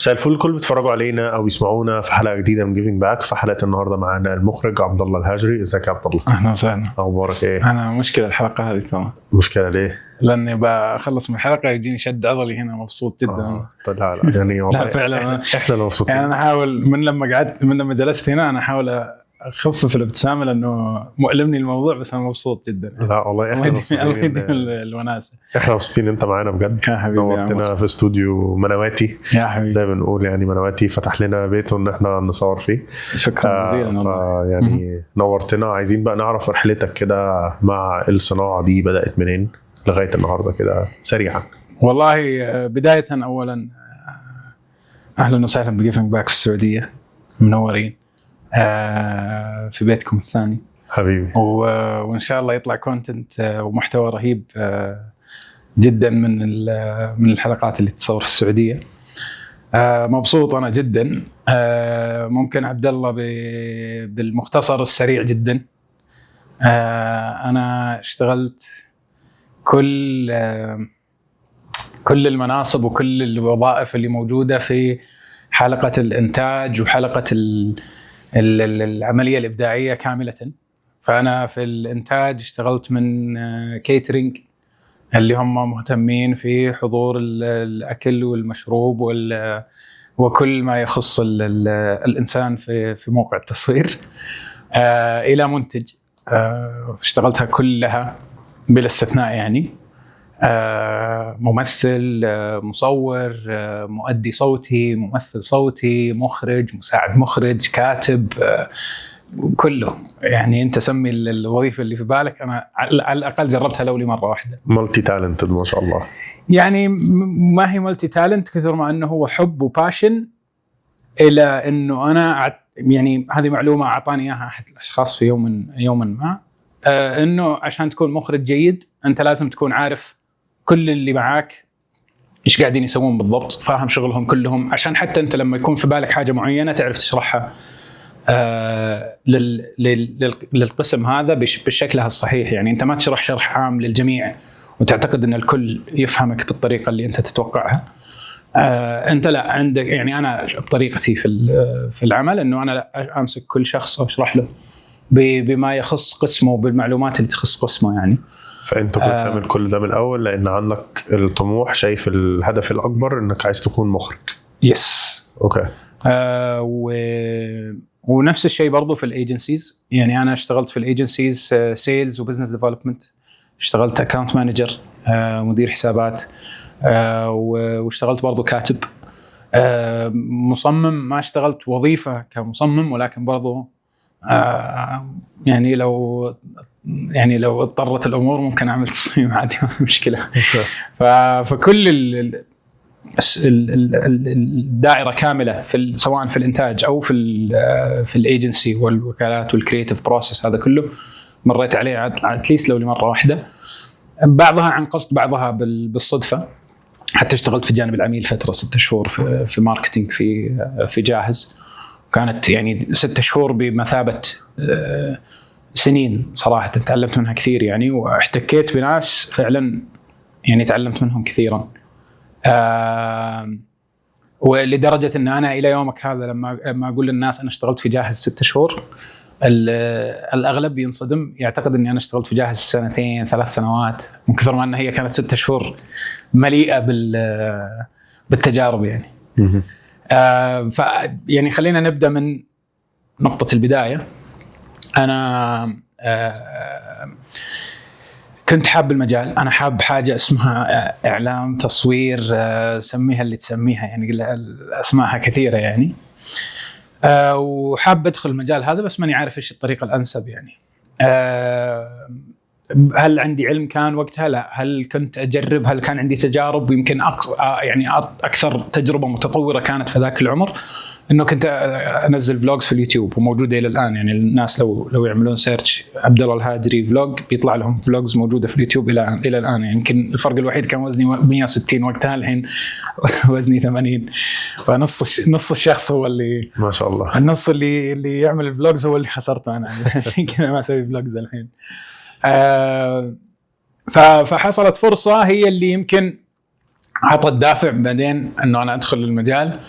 مساء الفل، الكل بيتفرجوا علينا او يسمعونا في حلقة جديدة من Giving Back. في حلقة النهارده معانا المخرج عبد الله الهاجري. ازيك يا عبد الله؟ اهلا وسهلا. اخبارك ايه؟ انا مشكلة الحلقة هذه ترى. مشكلة ليه؟ لاني بخلص من الحلقة يجيني شد عضلي هنا، مبسوط جدا. طيب، لا لا، يعني والله لا فعلا. احنا اللي مبسوطين. يعني انا احاول من لما قعدت، من لما جلست هنا، انا احاول اخفف الابتسامة لانه مؤلمني الموضوع، بس انا مبسوط جدا. لا والله احنا الله يديم، الله مبسوطين. يديم الوناسه. احنا مبسوطين انت معانا بجد. يا حبيبي يا نورتنا عمر. في استوديو منواتي. يا حبيبي. زي ما بنقول يعني، منواتي فتح لنا بيته ان احنا نصور فيه. شكرا جزيلا والله. فيعني نورتنا. عايزين بقى نعرف رحلتك كده مع الصناعة دي، بدات منين لغاية النهارده كده سريعا. والله بداية اولا اهلا وسهلا ب Giving Back في السعوديه، منورين في بيتكم الثاني. حبيبي. وان شاء الله يطلع content ومحتوى رهيب جدا من الحلقات اللي تصور في السعودية. مبسوط انا جدا. ممكن عبد الله بالمختصر السريع جدا، انا اشتغلت كل المناصب وكل الوظائف اللي موجودة في حلقة الانتاج وحلقه العملية الابداعية كاملة. فانا في الانتاج اشتغلت من catering، اللي هم مهتمين في حضور الاكل والمشروب وكل ما يخص الانسان في موقع التصوير، الى منتج. اشتغلتها كلها بلا استثناء، يعني ممثل، مصور، مؤدي صوتي، ممثل صوتي، مخرج، مساعد مخرج، كاتب، كله. يعني انت سمي الوظيفة اللي في بالك، انا على الاقل جربتها لو لمره واحده. multi talented ما شاء الله. يعني ما هي multi talent كثر ما انه هو حب و passion، الى انه انا يعني هذه معلومة اعطاني اياها احد الاشخاص في يوما ما، انه عشان تكون مخرج جيد انت لازم تكون عارف كل اللي معاك ايش قاعدين يسوون بالضبط، فاهم شغلهم كلهم، عشان حتى انت لما يكون في بالك حاجة معينة تعرف تشرحها للقسم هذا بشكلها الصحيح. يعني انت ما تشرح شرح عام للجميع وتعتقد ان الكل يفهمك بالطريقة اللي انت تتوقعها. انت لا عندك، يعني انا بطريقتي في العمل انه انا لا، امسك كل شخص واشرح له بما يخص قسمه، بالمعلومات اللي تخص قسمه يعني. فانت كنت تعمل كل ده من الاول لان عندك الطموح، شايف الهدف الاكبر انك عايز تكون مخرج. yes. ونفس الشيء برضو في ال agencies. يعني انا اشتغلت في ال agencies sales و business development، اشتغلت account manager، مدير حسابات، واشتغلت برضو كاتب، مصمم. ما اشتغلت وظيفة كمصمم، ولكن برضو يعني لو اضطرت الامور ممكن اعمل تصميم عادي، ما في مشكله. فكل الدائرة كاملة سواء في الانتاج او في ال agency والوكالات وال creative process، هذا كله مريت عليه at least لو لمره واحده، بعضها عن قصد، بعضها بالصدفه. حتى اشتغلت في جانب العميل فترة 6 شهور في marketing في جاهز. كانت يعني 6 شهور بمثابة سنين صراحه، تعلمت منها كثير يعني، واحتكيت بناس فعلا يعني تعلمت منهم كثيرا، ولدرجه ان انا الى يومك هذا لما اقول للناس انا اشتغلت في جاهز 6 شهور، الاغلب ينصدم، يعتقد اني انا اشتغلت في جاهز سنتين، 3 سنوات، من كثر ما ان هي كانت 6 شهور مليئة بالتجارب يعني. ف يعني خلينا نبدا من نقطة البدايه. انا كنت حاب المجال، انا حاب حاجة اسمها اعلام، تصوير، سميها اللي تسميها، يعني اسمائها كثيرة يعني، وحاب ادخل المجال هذا، بس ماني عارف ايش الطريقة الانسب يعني. هل عندي علم كان وقتها؟ لا. هل كنت اجرب؟ هل كان عندي تجارب؟ يمكن يعني اكثر تجربه متطورة كانت في ذاك العمر انه كنت انزل vlogs في اليوتيوب، وموجودة الى الان. يعني الناس لو يعملون search عبد الله الهاجري vlog بيطلع لهم vlogs موجودة في اليوتيوب الى الان. يعني يمكن الفرق الوحيد كان وزني 160 وقتها، الحين وزني 80، فنص نص الشخص هو اللي ما شاء الله. النص اللي يعمل ال vlogs هو اللي خسرته انا، عشان كذا ما اسوي vlogs الحين. فحصلت فرصة هي اللي يمكن عطت دافع بعدين انه انا ادخل المجال.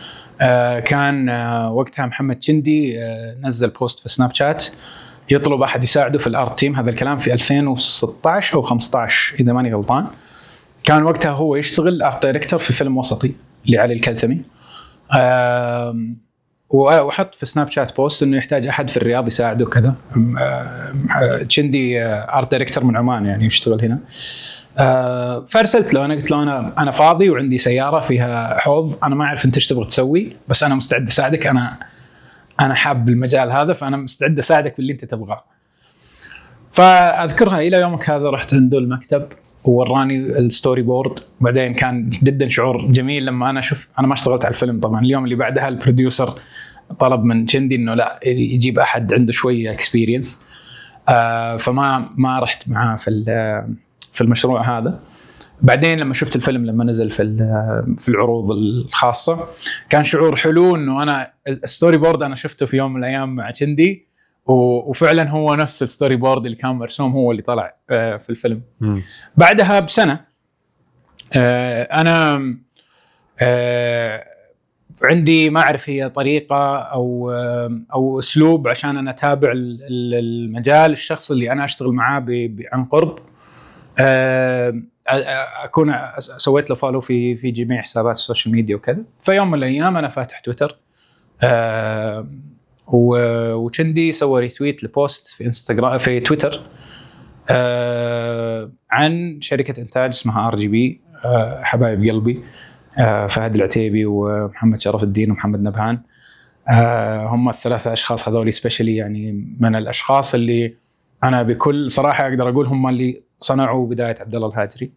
كان وقتها محمد شندي نزل post في سناب شات يطلب احد يساعده في ال art team. هذا الكلام في 2016 او 15 اذا ماني غلطان. كان وقتها هو يشتغل art director في فيلم وسطي لعلي الكلثمي، وحط في سناب شات post انه يحتاج احد في الرياض يساعده كذا. تشندي art director من عمان يعني يشتغل هنا. فارسلت له انا، قلت له انا فاضي وعندي سيارة فيها حوض، انا ما اعرف انت ايش تبغى تسوي، بس انا مستعد اساعدك، انا حاب المجال هذا، فانا مستعد اساعدك باللي انت تبغاه. فاذكرها الى يومك هذا، رحت عنده المكتب ووراني ال storyboard. بعدين كان جدا شعور جميل لما انا شوف، انا ما اشتغلت على الفيلم طبعا. اليوم اللي بعدها ال producer طلب من شندي انه لا، يجيب احد عنده شوية experience، فما ما رحت معاه في المشروع هذا. بعدين لما شفت الفيلم لما نزل في العروض الخاصه، كان شعور حلو انه انا ال storyboard انا شفته في يوم من الايام مع شندي، وفعلا هو نفس ال storyboard اللي كان مرسوم هو اللي طلع في الفيلم. بعدها بسنة انا عندي، ما اعرف هي طريقه او اسلوب، عشان انا اتابع المجال، الشخص اللي انا اشتغل معاه عن قرب اكون سويت له follow في جميع حسابات ال social media وكذا. فيوم من الايام انا فاتح تويتر وشندي سوى retweet ل post في انستغرام، في تويتر، عن شركة انتاج اسمها RGB، حبايب قلبي فهد العتيبي ومحمد شرف الدين ومحمد نبهان. هم الثلاثة اشخاص هذول specially يعني من الاشخاص اللي انا بكل صراحة اقدر اقول هم اللي صنعوا بداية عبد الله الهاجري.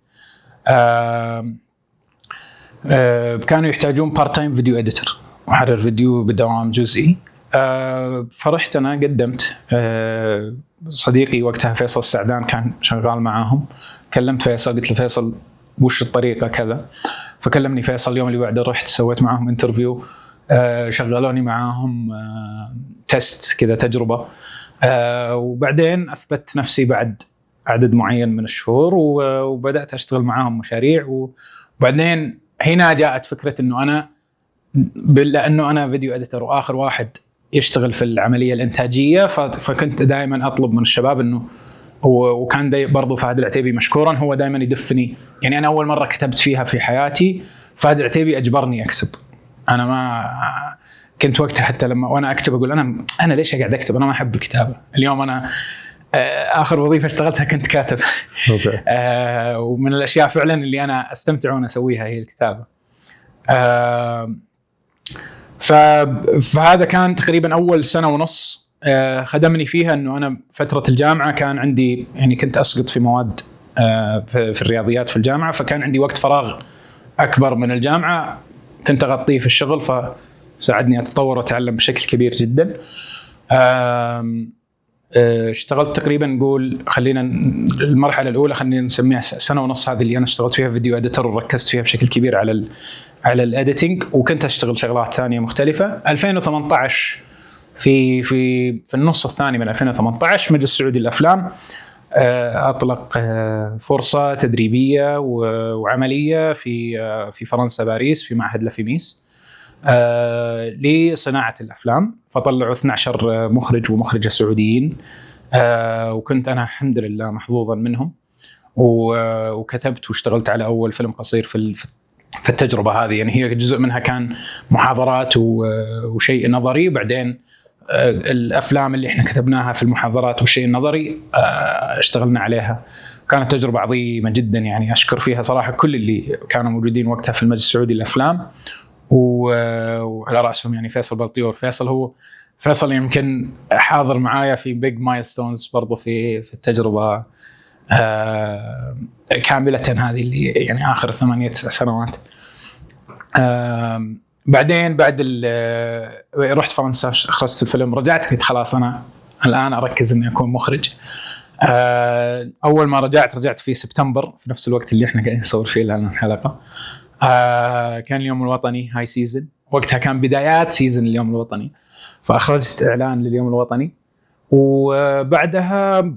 كانوا يحتاجون part time video editor، محرر فيديو بدوام جزئي. فرحت انا قدمت. صديقي وقتها فيصل السعدان كان شغال معاهم. كلمت فيصل، قلت له: فيصل، وش الطريقة كذا؟ فكلمني فيصل. اليوم اللي بعده رحت سويت معاهم interview، شغلوني معاهم test كذا، تجربه، وبعدين اثبت نفسي بعد عدد معين من الشهور وبدات اشتغل معاهم مشاريع. وبعدين هنا جاءت فكرة انه انا لانه انا video editor واخر واحد يشتغل في العملية الانتاجيه، فكنت دائما اطلب من الشباب انه وكان دي برضو فهد العتيبي مشكورا هو دائما يدفني. يعني انا اول مرة كتبت فيها في حياتي فهد العتيبي اجبرني اكتب. انا ما كنت وقتها، حتى لما وانا اكتب اقول انا ليش قاعد اكتب؟ انا ما احب الكتابه. اليوم انا اخر وظيفة اشتغلتها كنت كاتب. ومن الاشياء فعلا اللي انا استمتع وانا اسويها هي الكتابه. فهذا كان تقريبا اول سنة ونص خدمني فيها انه انا فترة الجامعة كان عندي، يعني كنت اسقط في مواد في الرياضيات في الجامعه، فكان عندي وقت فراغ اكبر من الجامعة كنت اغطيه في الشغل، فساعدني اتطور واتعلم بشكل كبير جدا. اشتغلت تقريبا، نقول خلينا المرحلة الاولى خلينا نسميها سنة ونص، هذه اللي انا اشتغلت فيها video editor وركزت فيها بشكل كبير على ال editing، وكنت اشتغل شغلات ثانية مختلفه. 2018، في النص الثاني من 2018، مجلس السعودي للافلام اطلق فرصة تدريبية وعملية في فرنسا، باريس، في معهد لافيميس لصناعة الافلام، فطلعوا 12 مخرج ومخرجه سعوديين، وكنت انا الحمد لله محظوظا منهم، وكتبت واشتغلت على اول فيلم قصير في التجربة هذه. يعني هي جزء منها كان محاضرات وشيء نظري، وبعدين الافلام اللي احنا كتبناها في المحاضرات والشيء النظري اشتغلنا عليها. كانت تجربه عظيمة جدا، يعني اشكر فيها صراحة كل اللي كانوا موجودين وقتها في المجلس السعودي للافلام، وعلى راسهم يعني فيصل بلطيور. فيصل هو فيصل يمكن حاضر معايا في big milestones برضو في التجربة كاملة هذه اللي يعني اخر 8 9 سنوات. بعدين بعد رحت فرنسا، اخرجت الفيلم، رجعت، قلت خلاص انا الان اركز اني اكون مخرج. اول ما رجعت، رجعت في سبتمبر، في نفس الوقت اللي احنا قاعدين نصور فيه الان الحلقه. كان اليوم الوطني high season وقتها، كان بدايات season اليوم الوطني، فاخرجت اعلان لليوم الوطني. وبعدها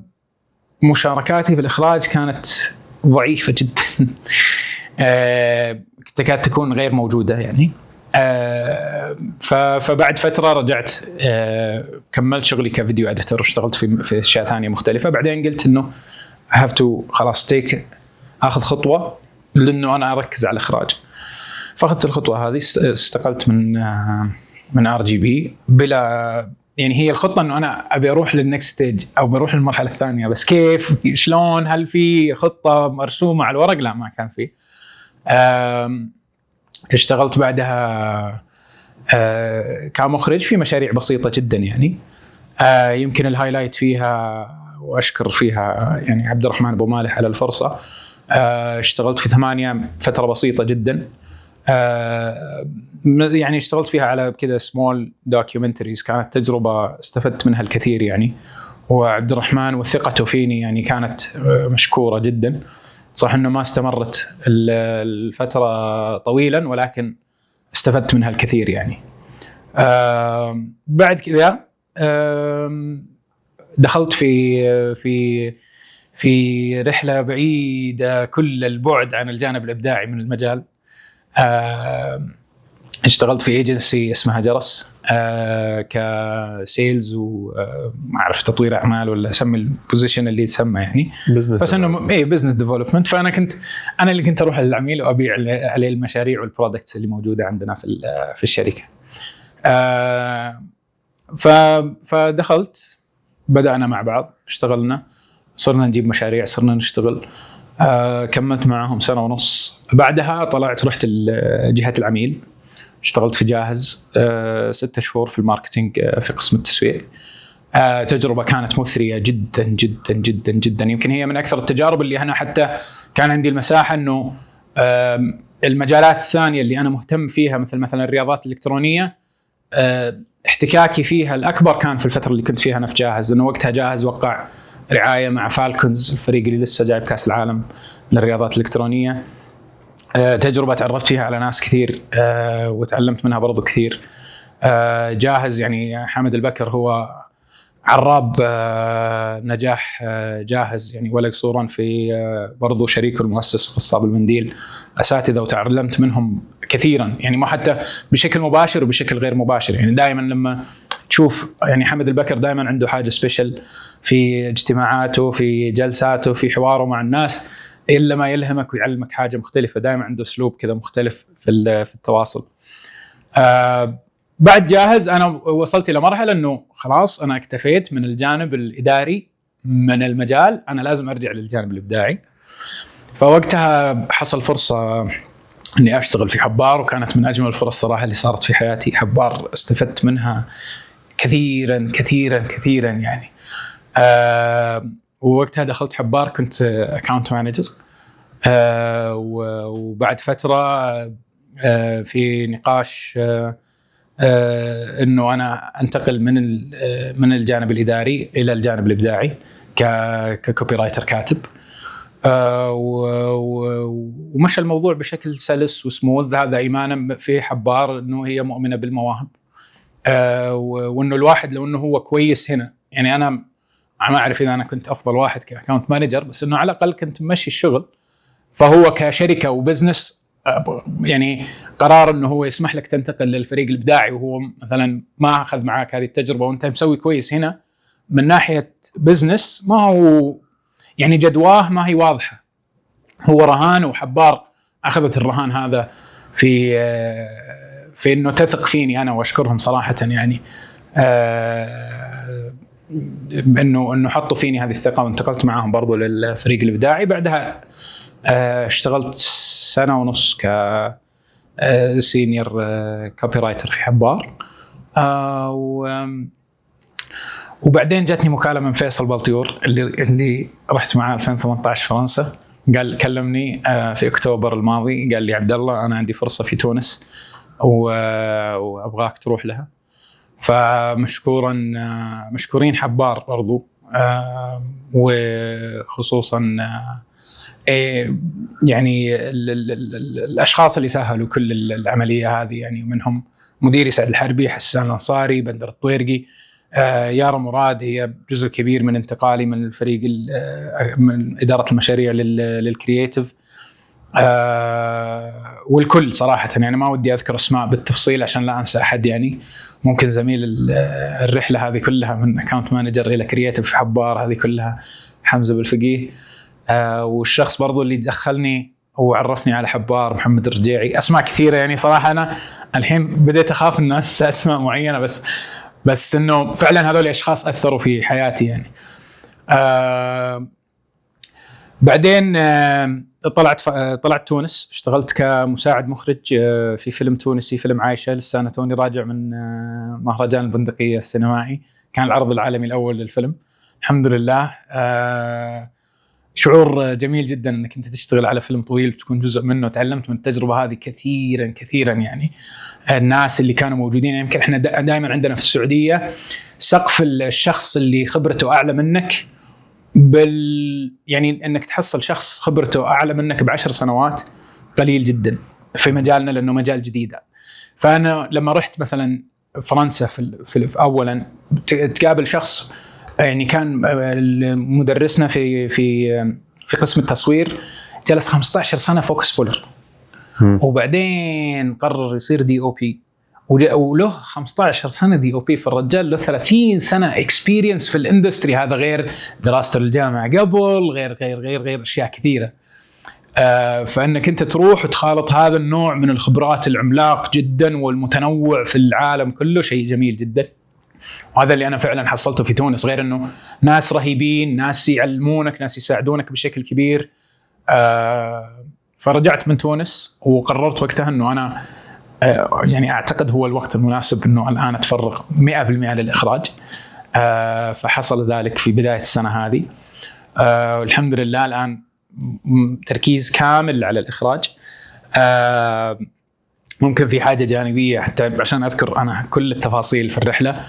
مشاركاتي في الاخراج كانت ضعيفة جدا، تكاد تكون غير موجودة يعني. فبعد فترة رجعت، كملت شغلي ك video editor واشتغلت في اشياء ثانية مختلفه. بعدين قلت انه have to خلاص take اخذ خطوة لانه انا اركز على الاخراج. فاخذت الخطوة هذه، استقلت من RGB بلا، يعني هي الخطة انه انا ابي اروح لل next stage او بروح للمرحلة الثانيه، بس كيف؟ شلون؟ هل في خطه مرسومه على الورق؟ لا، ما كان في. اشتغلت بعدها كمخرج في مشاريع بسيطة جدا، يعني يمكن ال highlight فيها، واشكر فيها يعني عبد الرحمن ابو مالح على الفرصه، اشتغلت في ثمانية فترة بسيطة جدا، يعني اشتغلت فيها على كذا small documentaries. كانت تجربه استفدت منها الكثير يعني، وعبد الرحمن وثقته فيني يعني كانت مشكورة جدا. صح انه ما استمرت الفترة طويلا، ولكن استفدت منها الكثير يعني. بعد كذا دخلت في رحله بعيدة كل البعد عن الجانب الابداعي من المجال. اشتغلت في agency اسمها جرس ك sales وما اعرف تطوير اعمال ولا اسمي ال position اللي يسمى يعني business. بس انه اي business development. فانا كنت انا اللي كنت اروح للعميل وابيع عليه المشاريع وال products اللي موجودة عندنا في الشركه. فدخلت، بدانا مع بعض، اشتغلنا، صرنا نجيب مشاريع، صرنا نشتغل. كملت معهم سنة ونص، بعدها طلعت رحت جهة العميل، اشتغلت في جاهز 6 شهور في ال marketing، في قسم التسويق. تجربه كانت مثريه جدا جدا جدا جدا، يمكن هي من اكثر التجارب اللي انا حتى كان عندي المساحة انه المجالات الثانية اللي انا مهتم فيها، مثل مثلا الرياضات الالكترونيه، احتكاكي فيها الاكبر كان في الفترة اللي كنت فيها انا في جاهز، لانه وقتها جاهز وقع رعاية مع فالكونز، الفريق اللي لسه جايب كاس العالم للرياضات الالكترونية. تجربه تعرفت فيها على ناس كثير وتعلمت منها برضو كثير. جاهز يعني حامد البكر هو عراب نجاح جاهز يعني، ولا قصورا في برضو شريكه المؤسس قصاب المنديل، اساتذة وتعلمت منهم كثيرا يعني، ما حتى بشكل مباشر وبشكل غير مباشر. يعني دائما لما تشوف يعني حمد البكر دائما عنده حاجة special في اجتماعاته، في جلساته، في حواره مع الناس، الا ما يلهمك ويعلمك حاجة مختلفه. دائما عنده اسلوب كذا مختلف في التواصل. بعد جاهز انا وصلت الى مرحلة انه خلاص انا اكتفيت من الجانب الاداري من المجال، انا لازم ارجع للجانب الابداعي. فوقتها حصل فرصة اني اشتغل في حبار، وكانت من اجمل الفرص صراحة اللي صارت في حياتي. حبار استفدت منها كثيرا كثيرا كثيرا يعني. ووقتها دخلت حبار كنت account manager، وبعد فترة في نقاش انه انا انتقل من الجانب الاداري الى الجانب الابداعي ك copywriter، كاتب. ومشى الموضوع بشكل سلس وسموث. هذا ايمانا في حبار انه هي مؤمنة بالمواهب، وانه الواحد لو انه هو كويس هنا، يعني انا ما اعرف اذا انا كنت افضل واحد ك account manager، بس انه على الاقل كنت ممشي الشغل. فهو كشركة و business يعني قرار انه هو يسمح لك تنتقل للفريق الابداعي وهو مثلا ما اخذ معاك هذه التجربة وانت مسوي كويس هنا، من ناحية business ما هو يعني جدواه ما هي واضحه. هو رهان، وحبار اخذت الرهان هذا في انه تثق فيني انا، واشكرهم صراحة يعني انه حطوا فيني هذه الثقة وانتقلت معاهم برضو للفريق الابداعي. بعدها اشتغلت سنة ونص ك senior copywriter في حبار، وبعدين جاتني مكالمة من فيصل بلطيور اللي رحت معاه 2018 فرنسا. قال كلمني في اكتوبر الماضي، قال لي: عبد الله، انا عندي فرصة في تونس وابغاك تروح لها. فمشكورا مشكورين حبار برضو، وخصوصا إيه، يعني ال ال ال الاشخاص اللي سهلوا كل العملية هذه، يعني منهم مديري سعد الحربي، حسان الانصاري، بندر الطويرقي، يارا مراد، هي جزء كبير من انتقالي من الفريق من ادارة المشاريع لل creative. والكل صراحة يعني ما ودي اذكر اسماء بالتفصيل عشان لا انسى احد، يعني ممكن زميل الرحلة هذه كلها من account manager الى creative في حبار، هذه كلها حمزة بالفقيه. والشخص برضو اللي دخلني وعرفني على حبار، محمد الرجيعي. اسماء كثيرة يعني صراحة انا الحين بديت اخاف ان انسى اسماء معينه، بس انه فعلا هذول اشخاص اثروا في حياتي يعني. بعدين طلعت تونس، اشتغلت كمساعد مخرج في فيلم تونسي، فيلم عايشه. لسه انا توني راجع من مهرجان البندقية السينمائي، كان العرض العالمي الاول للفيلم، الحمد لله. شعور جميل جدا انك انت تشتغل على فيلم طويل بتكون جزء منه. تعلمت من التجربة هذه كثيرا كثيرا يعني. الناس اللي كانوا موجودين، يمكن احنا دائما عندنا في السعودية سقف الشخص اللي خبرته اعلى منك يعني انك تحصل شخص خبرته اعلى منك ب10 سنوات قليل جدا في مجالنا، لانه مجال جديد. فانا لما رحت مثلا فرنسا في اولا تقابل شخص يعني كان مدرسنا في قسم التصوير، جلس 15 سنة focus puller، وبعدين قرر يصير DOP، وله 15 سنة DOP. فالرجال له 30 سنة experience في ال industry هذا، غير دراسته الجامعة قبل، غير غير غير غير اشياء كثيره. فانك انت تروح وتخالط هذا النوع من الخبرات العملاق جدا والمتنوع في العالم كله شيء جميل جدا، وهذا اللي انا فعلا حصلته في تونس، غير انه ناس رهيبين، ناس يعلمونك، ناس يساعدونك بشكل كبير. فرجعت من تونس وقررت وقتها انه انا يعني اعتقد هو الوقت المناسب انه الان اتفرغ 100% للاخراج. فحصل ذلك في بداية السنة هذه. والحمد لله الان تركيز كامل على الاخراج. ممكن في حاجة جانبيه حتى عشان اذكر انا كل التفاصيل في الرحله.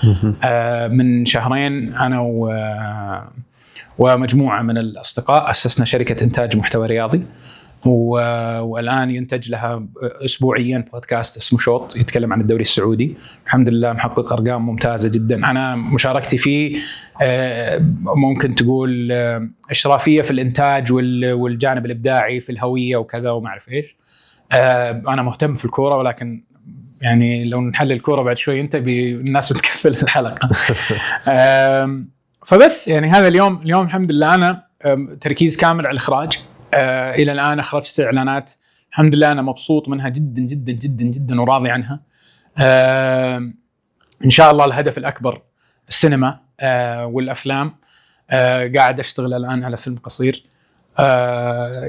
من شهرين انا ومجموعة من الاصدقاء اسسنا شركة انتاج محتوى رياضي، والان ينتج لها اسبوعيا بودكاست اسمه شوط يتكلم عن الدوري السعودي. الحمد لله محقق ارقام ممتازة جدا. انا مشاركتي فيه ممكن تقول اشرافيه في الانتاج والجانب الابداعي في الهوية وكذا وما اعرف ايش. انا مهتم في الكوره، ولكن يعني لو نحلل الكورة بعد شوي انت الناس بتكفل الحلقه. فبس يعني هذا اليوم الحمد لله انا تركيز كامل على الاخراج. الى الان اخرجت اعلانات، الحمد لله انا مبسوط منها جدا جدا جدا جدا وراضي عنها. ان شاء الله الهدف الاكبر السينما والافلام. قاعد اشتغل الان على فيلم قصير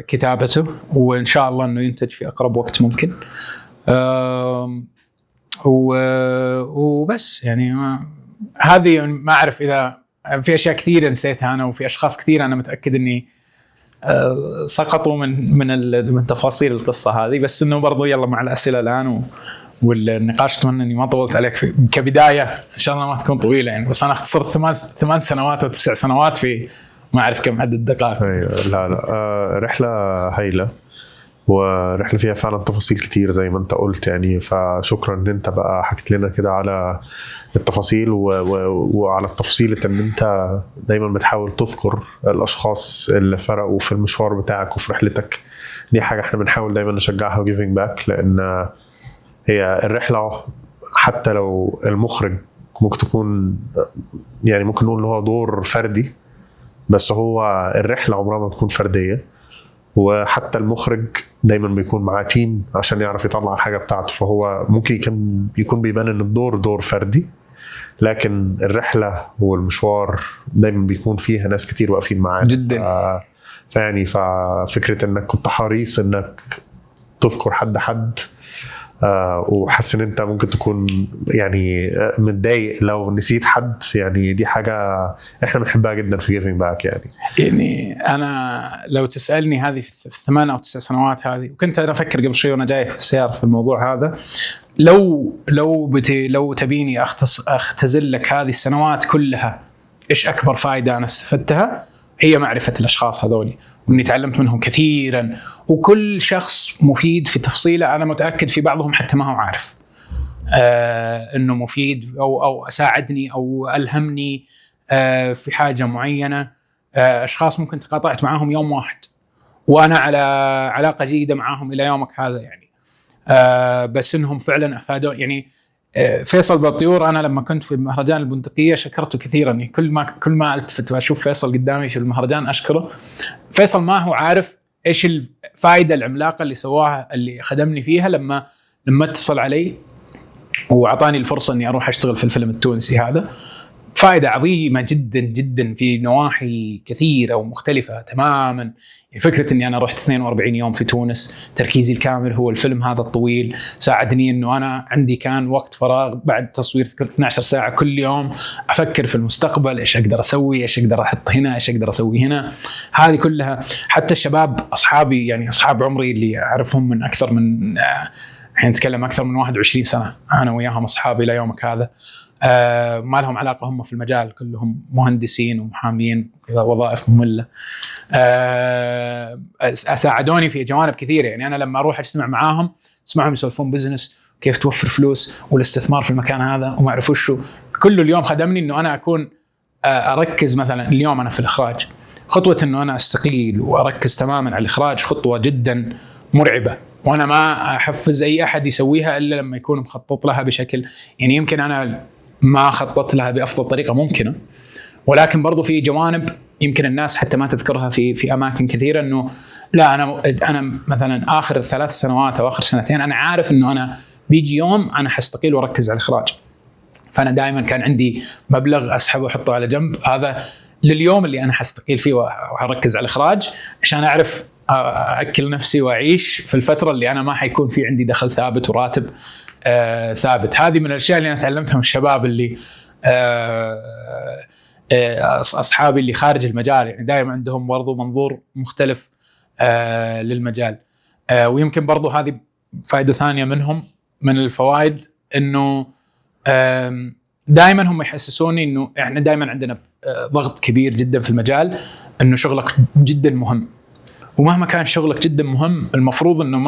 كتابته، وان شاء الله انه ينتج في اقرب وقت ممكن. وبس يعني هذه ما اعرف اذا في اشياء كثيرة نسيتها انا، وفي اشخاص كثير انا متاكد اني سقطوا من تفاصيل القصة هذه، بس انه برضو يلا مع الاسئلة الان والنقاش. اتمنى اني ما طولت عليك في كبدايه، ان شاء الله ما تكون طويلة يعني، بس انا اختصرت 8 سنوات او 9 سنوات في ما اعرف كم عدد الدقائق. أيوة. لا لا، رحله هايلة ورحله فيها فعلا تفاصيل كتير زي ما انت قلت يعني. فشكرا ان انت بقى حكيت لنا كده على التفاصيل وعلى التفصيلة ان انت دايما بتحاول تذكر الاشخاص اللي فرقوا في المشوار بتاعك وفي رحلتك. دي حاجة احنا بنحاول دايما نشجعها giving back، لان هي الرحلة حتى لو المخرج ممكن تكون يعني ممكن نقول ان هو دور فردي، بس هو الرحلة عمرها ما بتكون فرديه، وحتى المخرج دايما بيكون معاه team عشان يعرف يطلع الحاجة بتاعته. فهو ممكن يكون بيبان ان الدور دور فردي، لكن الرحلة والمشوار دايما بيكون فيها ناس كتير واقفين معاه. جدا. فيعني ففكره انك كنت حريص انك تذكر حد حد وحاسس ان انت ممكن تكون يعني متضايق لو نسيت حد، يعني دي حاجة احنا بنحبها جدا في Giving Back يعني. يعني انا لو تسالني هذه في ال8 او 9 سنوات هذه، وكنت انا افكر قبل شوي وانا جاي في السيارة في الموضوع هذا، لو تبيني اختزل لك هذه السنوات كلها ايش اكبر فائدة انا استفدتها، هي معرفة الاشخاص هذولي واني تعلمت منهم كثيرا، وكل شخص مفيد في تفصيله. انا متاكد في بعضهم حتى ما هو عارف انه مفيد او ساعدني او الهمني في حاجة معينه. اشخاص ممكن تقاطعت معاهم يوم واحد وانا على علاقة جيدة معاهم الى يومك هذا يعني. بس انهم فعلا افادوا يعني. فيصل بطيور انا لما كنت في مهرجان البندقية شكرته كثيرا، يعني كل ما التفت واشوف فيصل قدامي في المهرجان اشكره. فيصل ما هو عارف ايش الفائدة العملاقة اللي سواها، اللي خدمني فيها لما اتصل علي واعطاني الفرصة اني اروح اشتغل في الفيلم التونسي هذا. فائدة عظيمة جدا جدا في نواحي كثيرة ومختلفة تماما. يعني فكرة اني انا رحت 42 يوم في تونس، تركيزي الكامل هو الفيلم هذا الطويل، ساعدني انه انا عندي كان وقت فراغ بعد تصوير 12 ساعة كل يوم افكر في المستقبل، ايش اقدر اسوي، ايش اقدر احط هنا، ايش اقدر اسوي هنا. هذه كلها حتى الشباب اصحابي، يعني اصحاب عمري اللي اعرفهم من اكثر من الحين نتكلم اكثر من 21 سنة انا وياهم اصحابي الى يومك هذا، ما لهم علاقة هم في المجال، كلهم مهندسين ومحامين وكذا، وظائف مملة. ساعدوني في جوانب كثيرة. يعني انا لما اروح اجتمع معاهم اسمعهم يسولفون business، كيف توفر فلوس والاستثمار في المكان هذا وما اعرف وشو، كله اليوم خدمني انه انا اكون اركز. مثلا اليوم انا في الاخراج، خطوة انه انا استقيل واركز تماما على الاخراج خطوة جدا مرعبة، وانا ما احفز اي احد يسويها الا لما يكون مخطط لها بشكل، يعني يمكن انا ما خططت لها بافضل طريقه ممكنة، ولكن برضو في جوانب يمكن الناس حتى ما تذكرها في اماكن كثيرة، انه لا انا مثلا اخر 3 سنوات او اخر 2 سنين انا عارف انه انا بيجي يوم انا حستقيل واركز على الاخراج، فانا دائما كان عندي مبلغ اسحبه واحطه على جنب، هذا لليوم اللي انا حستقيل فيه واركز على الاخراج عشان اعرف اكل نفسي واعيش في الفترة اللي انا ما حيكون في عندي دخل ثابت وراتب ثابت. هذه من الاشياء اللي انا تعلمتها من الشباب اللي اصحابي اللي خارج المجال، يعني دائما عندهم برضو منظور مختلف للمجال. ويمكن برضو هذه فائدة ثانية منهم، من الفوائد انه دائما هم يحسسوني انه احنا دائما عندنا ضغط كبير جدا في المجال، انه شغلك جدا مهم، ومهما كان شغلك جدا مهم المفروض انه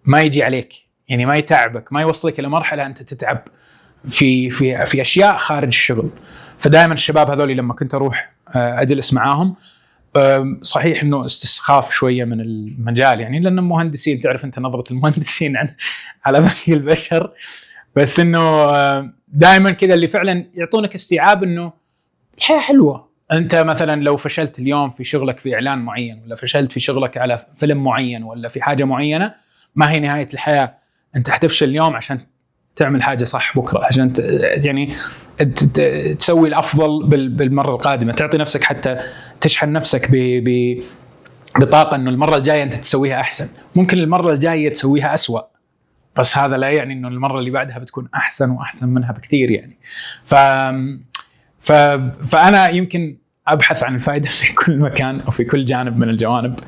ما يجي عليك، يعني ما يتعبك، ما يوصلك الى مرحلة انت تتعب في في في اشياء خارج الشغل. فدائما الشباب هذول لما كنت اروح اجلس معاهم، صحيح انه استسخاف شوية من المجال، يعني لان مهندسين، تعرف انت نظره المهندسين على باقي البشر، بس انه دائما كذا اللي فعلا يعطونك استيعاب انه الحياة حلوة. انت مثلا لو فشلت اليوم في شغلك في اعلان معين، ولا فشلت في شغلك على فيلم معين، ولا في حاجة معينة، ما هي نهاية الحياة. انت حتفشل اليوم عشان تعمل حاجة صح بكره، عشان يعني تسوي الافضل بالمرة القادمة، تعطي نفسك حتى تشحن نفسك بطاقة انه المرة الجاية انت تسويها احسن. ممكن المرة الجاية تسويها اسوأ، بس هذا لا يعني انه المرة اللي بعدها بتكون احسن واحسن منها بكثير يعني. فانا يمكن ابحث عن الفائدة في كل مكان او في كل جانب من الجوانب.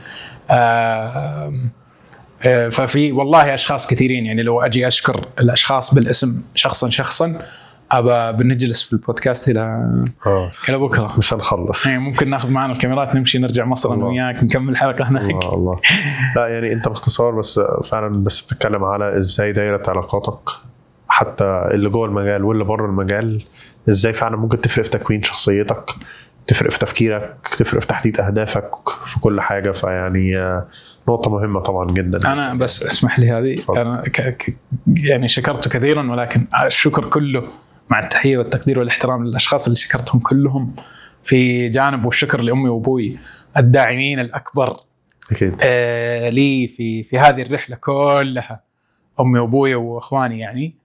ففي والله اشخاص كثيرين، يعني لو اجي اشكر الاشخاص بالاسم شخصا شخصا ابى بنجلس في البودكاست الى بكره، مش هنخلص. يعني ممكن ناخذ معنا الكاميرات نمشي نرجع مصر انا وياك نكمل حلقة هناك. الله الله. لا يعني انت باختصار بس فعلا بس بتتكلم على ازاي دايرة علاقاتك حتى اللي جوه المجال واللي بره المجال، ازاي فعلا ممكن تفرق في تكوين شخصيتك، تفرق في تفكيرك، تفرق في تحديد اهدافك، في كل حاجة. فيعني نقطة مهمة طبعا جدا. أنا بس اسمح لي هذه، أنا يعني شكرت كثيرا، ولكن الشكر كله مع التحية والتقدير والاحترام للأشخاص اللي شكرتهم كلهم في جانب، والشكر لأمي وأبوي الداعمين الأكبر أكيد. لي في هذه الرحلة كلها، أمي وأبوي وأخواني، يعني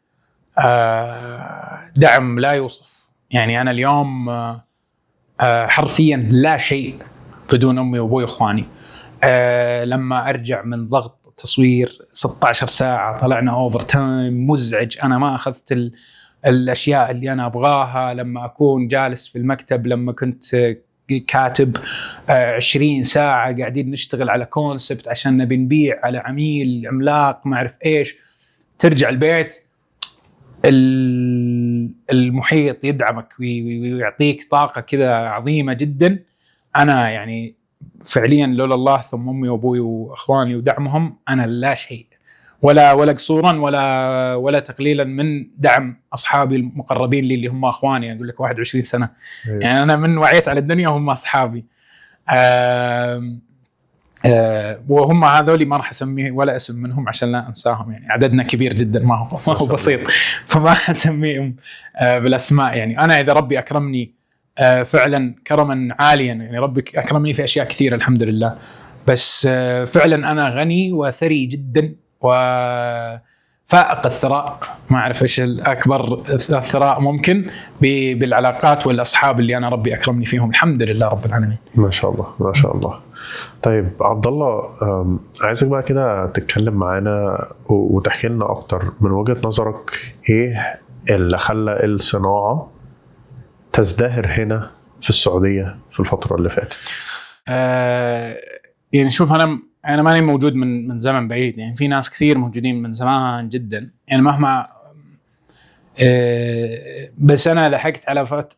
دعم لا يوصف. يعني أنا اليوم حرفيا لا شيء بدون أمي وأبوي وأخواني. لما أرجع من ضغط تصوير 16 ساعة، طلعنا overtime مزعج، أنا ما أخذت الأشياء اللي أنا أبغاها. لما أكون جالس في المكتب، لما كنت كاتب 20 ساعة قاعدين نشتغل على concept عشان نبي نبيع على عميل عملاق ما أعرف إيش، ترجع البيت المحيط يدعمك ويعطيك طاقة كذا عظيمة جدا. أنا يعني فعليا لولا الله ثم أمي وأبوي وأخواني ودعمهم أنا لا شيء، ولا قصورا ولا تقليلا من دعم أصحابي المقربين لي اللي هم أخواني. أقول لك 21 سنة يعني أنا من وعيت على الدنيا هم أصحابي. وهم هذول ما راح اسميه ولا اسم منهم عشان لا انساهم، يعني عددنا كبير جدا، ما هو بسيط، فما حسميهم بالاسماء. يعني انا اذا ربي اكرمني فعلا كرما عاليا، يعني ربي اكرمني في اشياء كثيرة الحمد لله، بس فعلا انا غني وثري جدا وفائق الثراء، ما اعرف ايش الاكبر الثراء ممكن بالعلاقات والاصحاب اللي انا ربي اكرمني فيهم الحمد لله رب العالمين. ما شاء الله ما شاء الله. طيب عبد الله، عايزك بقى كده تتكلم معانا وتحكي لنا اكتر من وجهة نظرك، ايه اللي خلى الصناعة تزدهر هنا في السعودية في الفترة اللي فاتت؟ يعني شوف، انا ماني موجود من زمن بعيد، يعني في ناس كثير موجودين من زمان جدا، يعني مهما بس انا لحقت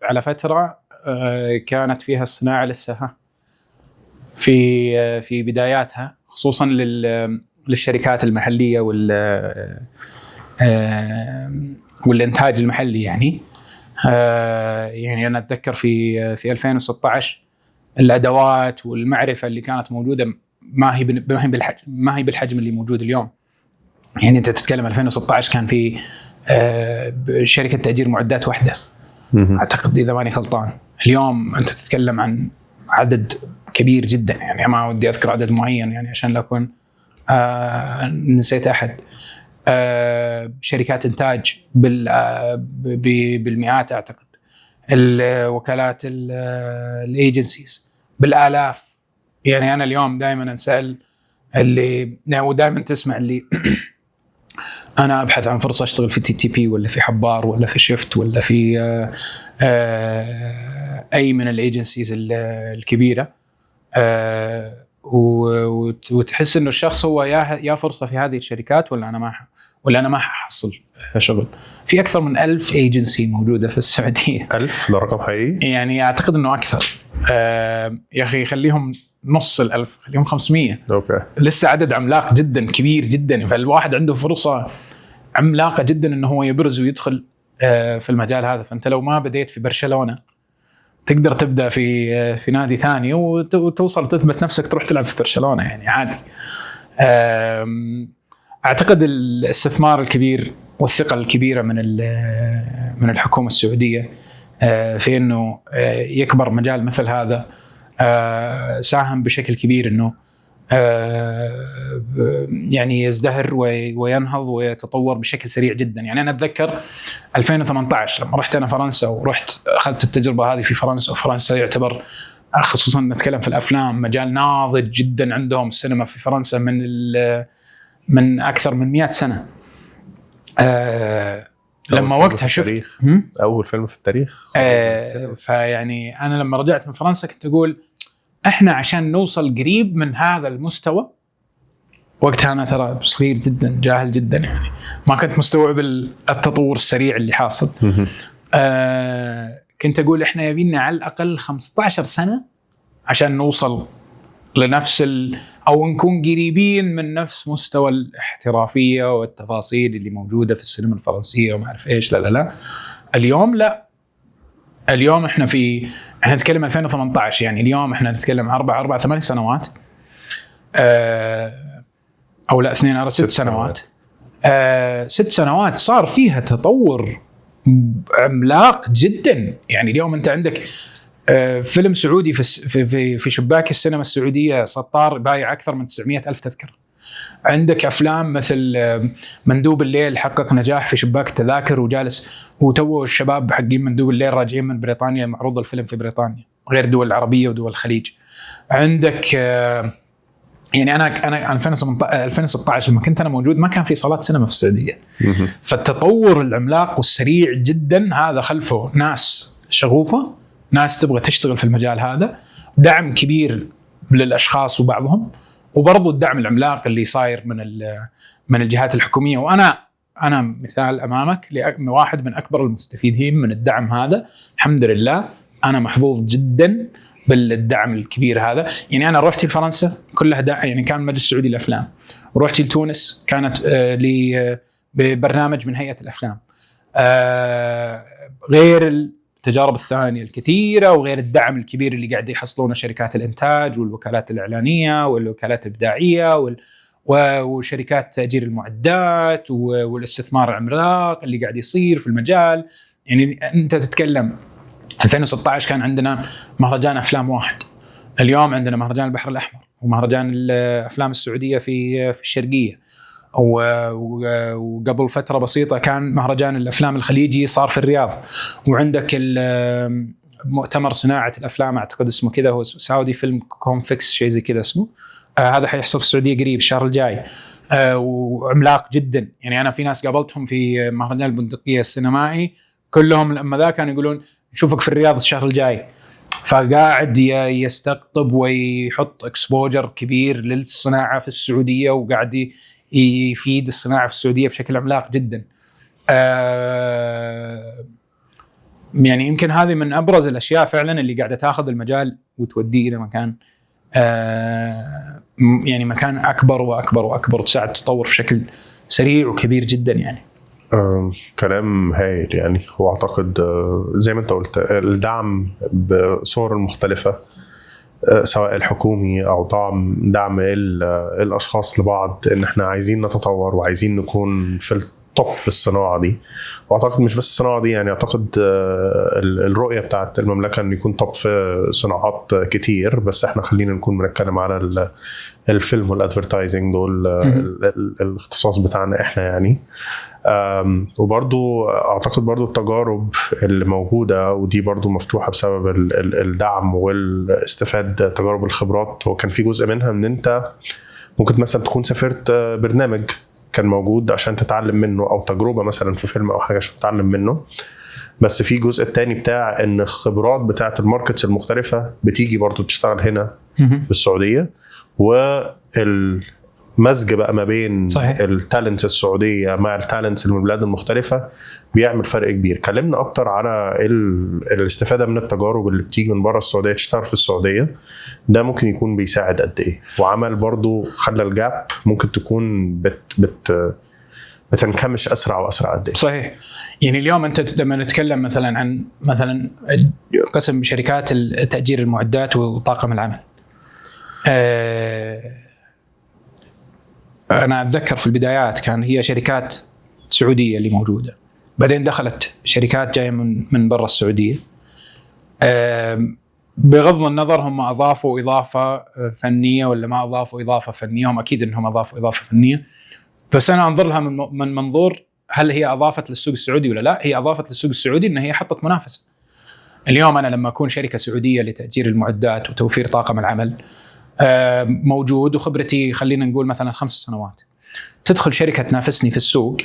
على فترة كانت فيها الصناعة لسه في بداياتها، خصوصا للشركات المحلية والانتاج المحلي. يعني انا اتذكر في 2016 الادوات والمعرفة اللي كانت موجودة ما هي بالحجم اللي موجود اليوم. يعني انت تتكلم 2016 كان في شركة تاجير معدات واحدة اعتقد اذا ماني غلطان. اليوم انت تتكلم عن عدد كبير جدا، يعني ما ودي اذكر عدد معين يعني عشان لا اكون نسيت احد. شركات انتاج بالمئات اعتقد، الوكالات، ال agencies بالالاف. يعني انا اليوم دائما انسال اللي، ودائما تسمع اللي انا ابحث عن فرصة اشتغل في TTP ولا في حبار ولا في شيفت ولا في اي من ال agencies الكبيره، وتحس انه الشخص هو يا فرصة في هذه الشركات ولا انا ما ححصل شغل. في اكثر من 1000 agency موجودة في السعوديه. 1000؟ ده رقم حقيقي؟ يعني اعتقد انه اكثر. يا اخي خليهم نص الألف، خليهم 500. لسه عدد عملاق جدا، كبير جدا، فالواحد عنده فرصة عملاقة جدا انه هو يبرز ويدخل في المجال هذا. فانت لو ما بديت في برشلونة تقدر تبدا في نادي ثاني وتوصل تثبت نفسك، تروح تلعب في برشلونه، يعني عادي. اعتقد الاستثمار الكبير والثقة الكبيرة من الحكومة السعودية في انه يكبر مجال مثل هذا ساهم بشكل كبير انه يعني يزدهر وينهض ويتطور بشكل سريع جدا. يعني انا اتذكر 2018 لما رحت انا فرنسا ورحت اخذت التجربة هذه في فرنسا، وفرنسا يعتبر، خصوصا نتكلم في الافلام، مجال ناضج جدا عندهم. السينما في فرنسا من اكثر من 100 سنه. لما وقتها شفت اول فيلم في التاريخ. فيعني انا لما رجعت من فرنسا كنت اقول احنا عشان نوصل قريب من هذا المستوى، وقتها انا ترى صغير جدا، جاهل جدا، يعني ما كنت مستوعب التطور السريع اللي حاصل. كنت اقول احنا يبينا على الاقل 15 سنة عشان نوصل لنفس او نكون قريبين من نفس مستوى الاحترافية والتفاصيل اللي موجودة في السينما الفرنسية وما اعرف ايش. لا لا لا، اليوم لا، اليوم احنا نتكلم 2018، يعني اليوم احنا نتكلم 4 8 سنوات او لا، اثنين، 6 سنوات. 6 سنوات صار فيها تطور عملاق جدا. يعني اليوم انت عندك فيلم سعودي في شباك السينما السعوديه، سطار، بايع اكثر من 900 الف تذكره. عندك افلام مثل مندوب الليل حقق نجاح في شباك التذاكر وجالس، وتو الشباب حقين مندوب الليل راجعين من بريطانيا، معروض الفيلم في بريطانيا، غير الدول العربية ودول الخليج. عندك يعني انا 2018 لما كنت انا موجود ما كان في صالات سينما في السعوديه. فالتطور العملاق والسريع جدا هذا خلفه ناس شغوفه، ناس تبغى تشتغل في المجال هذا، دعم كبير للاشخاص وبعضهم، وبرضو الدعم العملاق اللي صاير من الجهات الحكوميه. وانا مثال امامك لواحد من اكبر المستفيدين من الدعم هذا. الحمد لله انا محظوظ جدا بالدعم الكبير هذا. يعني انا رحت لفرنسا كلها دعم، يعني كان المجلس السعودي للافلام، ورحت لتونس كانت ببرنامج من هيئة الافلام، غير التجارب الثانية الكثيرة، وغير الدعم الكبير اللي قاعد يحصلونه شركات الانتاج والوكالات الاعلانية والوكالات الابداعية وشركات تاجير المعدات والاستثمار العملاق اللي قاعد يصير في المجال. يعني انت تتكلم 2016 كان عندنا مهرجان افلام واحد، اليوم عندنا مهرجان البحر الاحمر ومهرجان الافلام السعودية في الشرقيه، وقبل فترة بسيطة كان مهرجان الافلام الخليجي صار في الرياض، وعندك مؤتمر صناعة الافلام اعتقد اسمه كذا، هو Saudi Film Confex شيء زي كذا اسمه، هذا حيحصل في السعودية قريب الشهر الجاي، وعملاق جدا. يعني انا في ناس قابلتهم في مهرجان البندقية السينمائي كلهم لما ذا كانوا يقولون نشوفك في الرياض الشهر الجاي. فقاعد يستقطب ويحط exposure كبير للصناعة في السعوديه، وقاعد يفيد الصناعة في السعودية بشكل عملاق جدا. يعني يمكن هذه من ابرز الاشياء فعلا اللي قاعدة تاخذ المجال وتوديه الى مكان يعني مكان اكبر واكبر واكبر، وتساعد التطور بشكل سريع وكبير جدا يعني. كلام هايل يعني. واعتقد زي ما انت قلت الدعم بصور المختلفة، سواء الحكومي او دعم الاشخاص لبعض، ان احنا عايزين نتطور وعايزين نكون في ال top في الصناعة دي. واعتقد مش بس الصناعة دي يعني، اعتقد الرؤية بتاعت المملكة ان يكون top في صناعات كتير، بس احنا خلينا نكون بنتكلم على الفيلم وال advertising دول الاختصاص بتاعنا احنا يعني. وبرضو اعتقد برضو التجارب اللي موجودة ودي برضو مفتوحة بسبب الدعم والاستفاد تجارب الخبرات. هو كان في جزء منها ان انت ممكن مثلا تكون سافرت برنامج كان موجود عشان تتعلم منه، او تجربه مثلا في فيلم او حاجة عشان تتعلم منه. بس في جزء التاني بتاع ان الخبرات بتاعه ال markets المختلفة بتيجي برضو تشتغل هنا في السعوديه، والمزج بقى ما بين ال talents السعودية مع ال talents من البلاد المختلفة بيعمل فرق كبير. كلمنا اكتر على الاستفادة من التجارب اللي بتيجي من بره السعودية تشتغل في السعوديه، ده ممكن يكون بيساعد قد ايه، وعمل برضو خلى ال gap ممكن تكون بت بت بتنكمش اسرع واسرع قد ايه. صحيح. يعني اليوم انت لما نتكلم مثلا عن مثلا قسم شركات تاجير المعدات وطاقم العمل، انا اتذكر في البدايات كان هي شركات سعودية اللي موجودة، بعدين دخلت شركات جاية من برا السعودية. بغض النظر هم اضافوا اضافه فنية ولا ما اضافوا اضافه فنية، هم اكيد انهم اضافوا اضافه فنية، بس انا انظر لها من منظور هل هي اضافت للسوق السعودي ولا لا. هي اضافت للسوق السعودي ان هي حطت منافسه. اليوم انا لما اكون شركة سعودية لتاجير المعدات وتوفير طاقم العمل موجود، وخبرتي خلينا نقول مثلا 5 سنوات، تدخل شركة تنافسني في السوق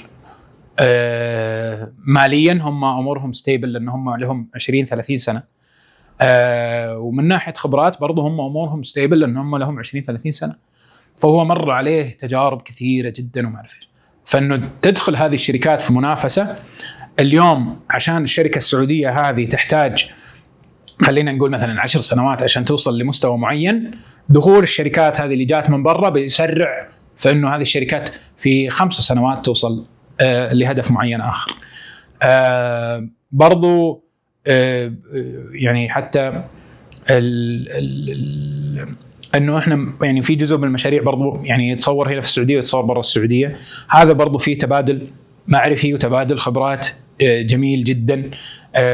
ماليا هم امورهم stable لان هم لهم 20 30 سنة، ومن ناحية خبرات برضو هم امورهم stable لان هم لهم 20 30 سنة، فهو مر عليه تجارب كثيرة جدا وما اعرف ايش. فانه تدخل هذه الشركات في منافسه اليوم، عشان الشركة السعودية هذه تحتاج خلينا نقول مثلا 10 سنوات عشان توصل لمستوى معين، دخول الشركات هذه اللي جات من برا بيسرع فانه هذه الشركات في 5 سنوات توصل لهدف معين اخر. برضو يعني حتى انه احنا يعني في جزء من المشاريع برضو يعني يتصور هنا في السعودية ويتصور برا السعودية، هذا برضو فيه تبادل معرفي وتبادل خبرات جميل جدا.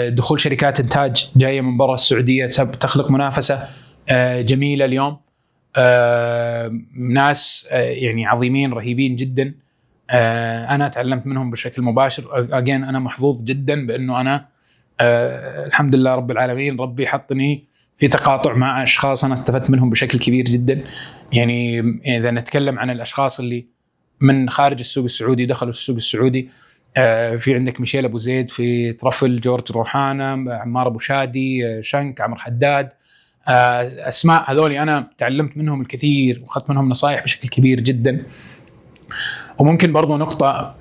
دخول شركات انتاج جاية من برا السعودية تخلق منافسه جميلة اليوم. ناس يعني عظيمين رهيبين جدا، انا تعلمت منهم بشكل مباشر. again انا محظوظ جدا بانه انا الحمد لله رب العالمين ربي حطني في تقاطع مع اشخاص انا استفدت منهم بشكل كبير جدا. يعني اذا نتكلم عن الاشخاص اللي من خارج السوق السعودي دخلوا السوق السعودي، في عندك ميشيل ابو زيد في ترفل، جورج روحانا، عمار ابو شادي، شنك، عمر حداد، اسماء هذول انا تعلمت منهم الكثير واخذت منهم نصائح بشكل كبير جدا. وممكن برضو نقطة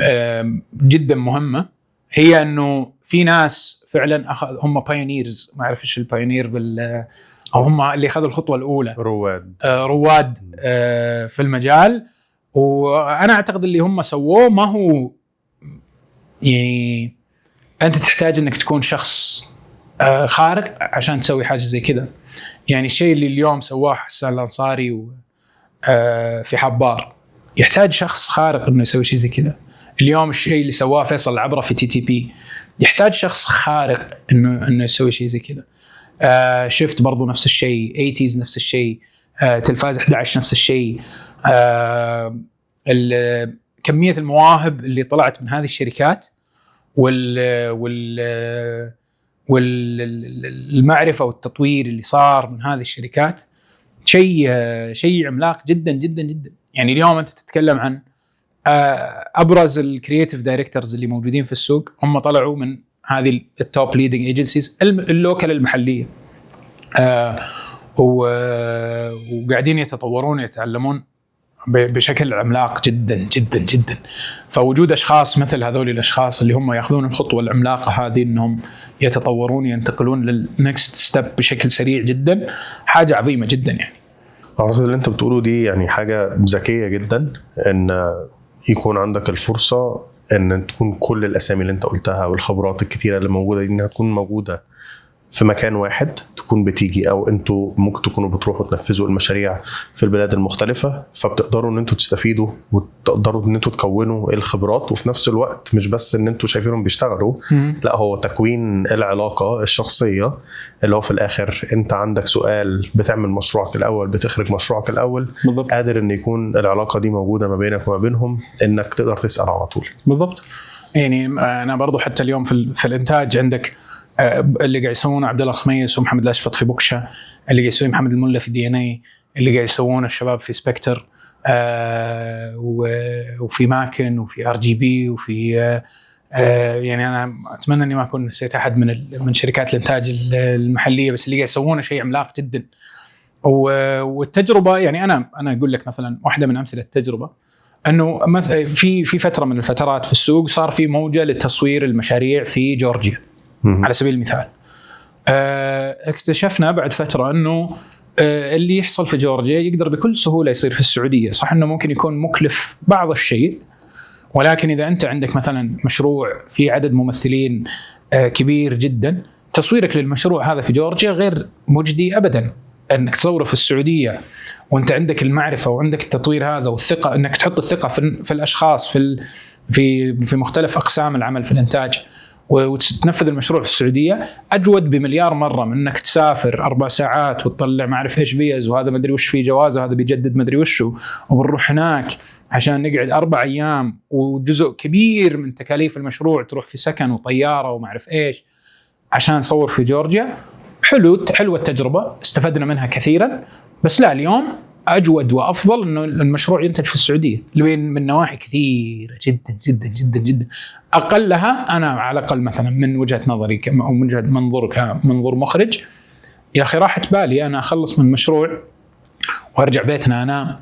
جدا مهمة هي انه في ناس فعلا اخذ هم pioneers، ما اعرف ايش ال pioneer او هم اللي اخذوا الخطوة الاولى، رواد في المجال. وانا اعتقد اللي هم سووه ما هو يعني انت تحتاج انك تكون شخص خارق عشان تسوي حاجة زي كذا. يعني الشيء اللي اليوم سواه حسان الانصاري في حبار، يحتاج شخص خارق انه يسوي شيء زي كذا. اليوم الشيء اللي سواه فيصل العبرة في TTP، يحتاج شخص خارق انه يسوي شيء زي كذا. شفت برضو نفس الشيء، 80 نفس الشيء، تلفاز 11 نفس الشيء. كمية المواهب اللي طلعت من هذه الشركات وال والمعرفة والتطوير اللي صار من هذه الشركات شيء عملاق جدا جدا جدا. يعني اليوم انت تتكلم عن ابرز ال creative directors اللي موجودين في السوق، هم طلعوا من هذه ال top leading agencies ال local المحليه، وقاعدين يتطورون ويتعلمون بشكل عملاق جدا جدا جدا. فوجود اشخاص مثل هذول الاشخاص اللي هم ياخذون الخطوة العملاقة هذه، انهم يتطورون، ينتقلون لل next step بشكل سريع جدا، حاجة عظيمة جدا يعني. اعتقد اللي انت بتقوله دي يعني حاجة ذكية جدا، ان يكون عندك الفرصة ان تكون كل الاسامي اللي انت قلتها والخبرات الكتيرة اللي موجودة دي انها تكون موجودة في مكان واحد، تكون بتيجي او انتوا ممكن تكونوا بتروحوا تنفذوا المشاريع في البلاد المختلفه، فبتقدروا ان انتوا تستفيدوا وتقدروا ان انتوا تكونوا الخبرات، وفي نفس الوقت مش بس ان انتوا شايفينهم بيشتغلوا، لا هو تكوين العلاقة الشخصية اللي هو في الاخر انت عندك سؤال، بتعمل مشروعك الاول، بتخرج مشروعك الاول. بالضبط. قادر ان يكون العلاقة دي موجودة ما بينك وما بينهم، انك تقدر تسال على طول. بالضبط. يعني انا برضو حتى اليوم في الانتاج عندك اللي قاعد يسوونه عبد الله خميس ومحمد الاشفط في بوكشا، اللي قاعد يسويه محمد الملا في DNA، اللي قاعد يسوونه الشباب في سبكتر، وفي ماكن وفي RGB وفي يعني انا اتمنى اني ما اكون نسيت احد من شركات الانتاج المحليه، بس اللي قاعد يسوونه شيء عملاق جدا. والتجربة يعني انا اقول لك مثلا واحدة من امثلة التجربة، انه في فترة من الفترات في السوق صار في موجه لتصوير المشاريع في جورجيا على سبيل المثال. اكتشفنا بعد فترة انه اللي يحصل في جورجيا يقدر بكل سهولة يصير في السعوديه، صح انه ممكن يكون مكلف بعض الشيء، ولكن اذا انت عندك مثلا مشروع في عدد ممثلين كبير جدا، تصويرك للمشروع هذا في جورجيا غير مجدي ابدا. انك تصوره في السعودية وانت عندك المعرفة وعندك التطوير هذا والثقة، انك تحط الثقة في الاشخاص في في مختلف اقسام العمل في الانتاج وتنفذ المشروع في السعودية، اجود بمليار مرة من انك تسافر 4 ساعات وتطلع ما اعرف ايش فيز، وهذا ما ادري وش في جوازه، وهذا بيجدد ما ادري وشو، وبنروح هناك عشان نقعد 4 ايام، وجزء كبير من تكاليف المشروع تروح في سكن وطياره وما اعرف ايش عشان نصور في جورجيا. حلوة التجربه، استفدنا منها كثيرا، بس لا اليوم اجود وافضل انه المشروع ينتج في السعودية من نواحي كثيرة جدا جدا جدا جدا. اقلها انا على الاقل مثلا من وجهه نظري او من وجهه منظورك منظور مخرج، يا اخي راحت بالي انا اخلص من مشروع وارجع بيتنا انام،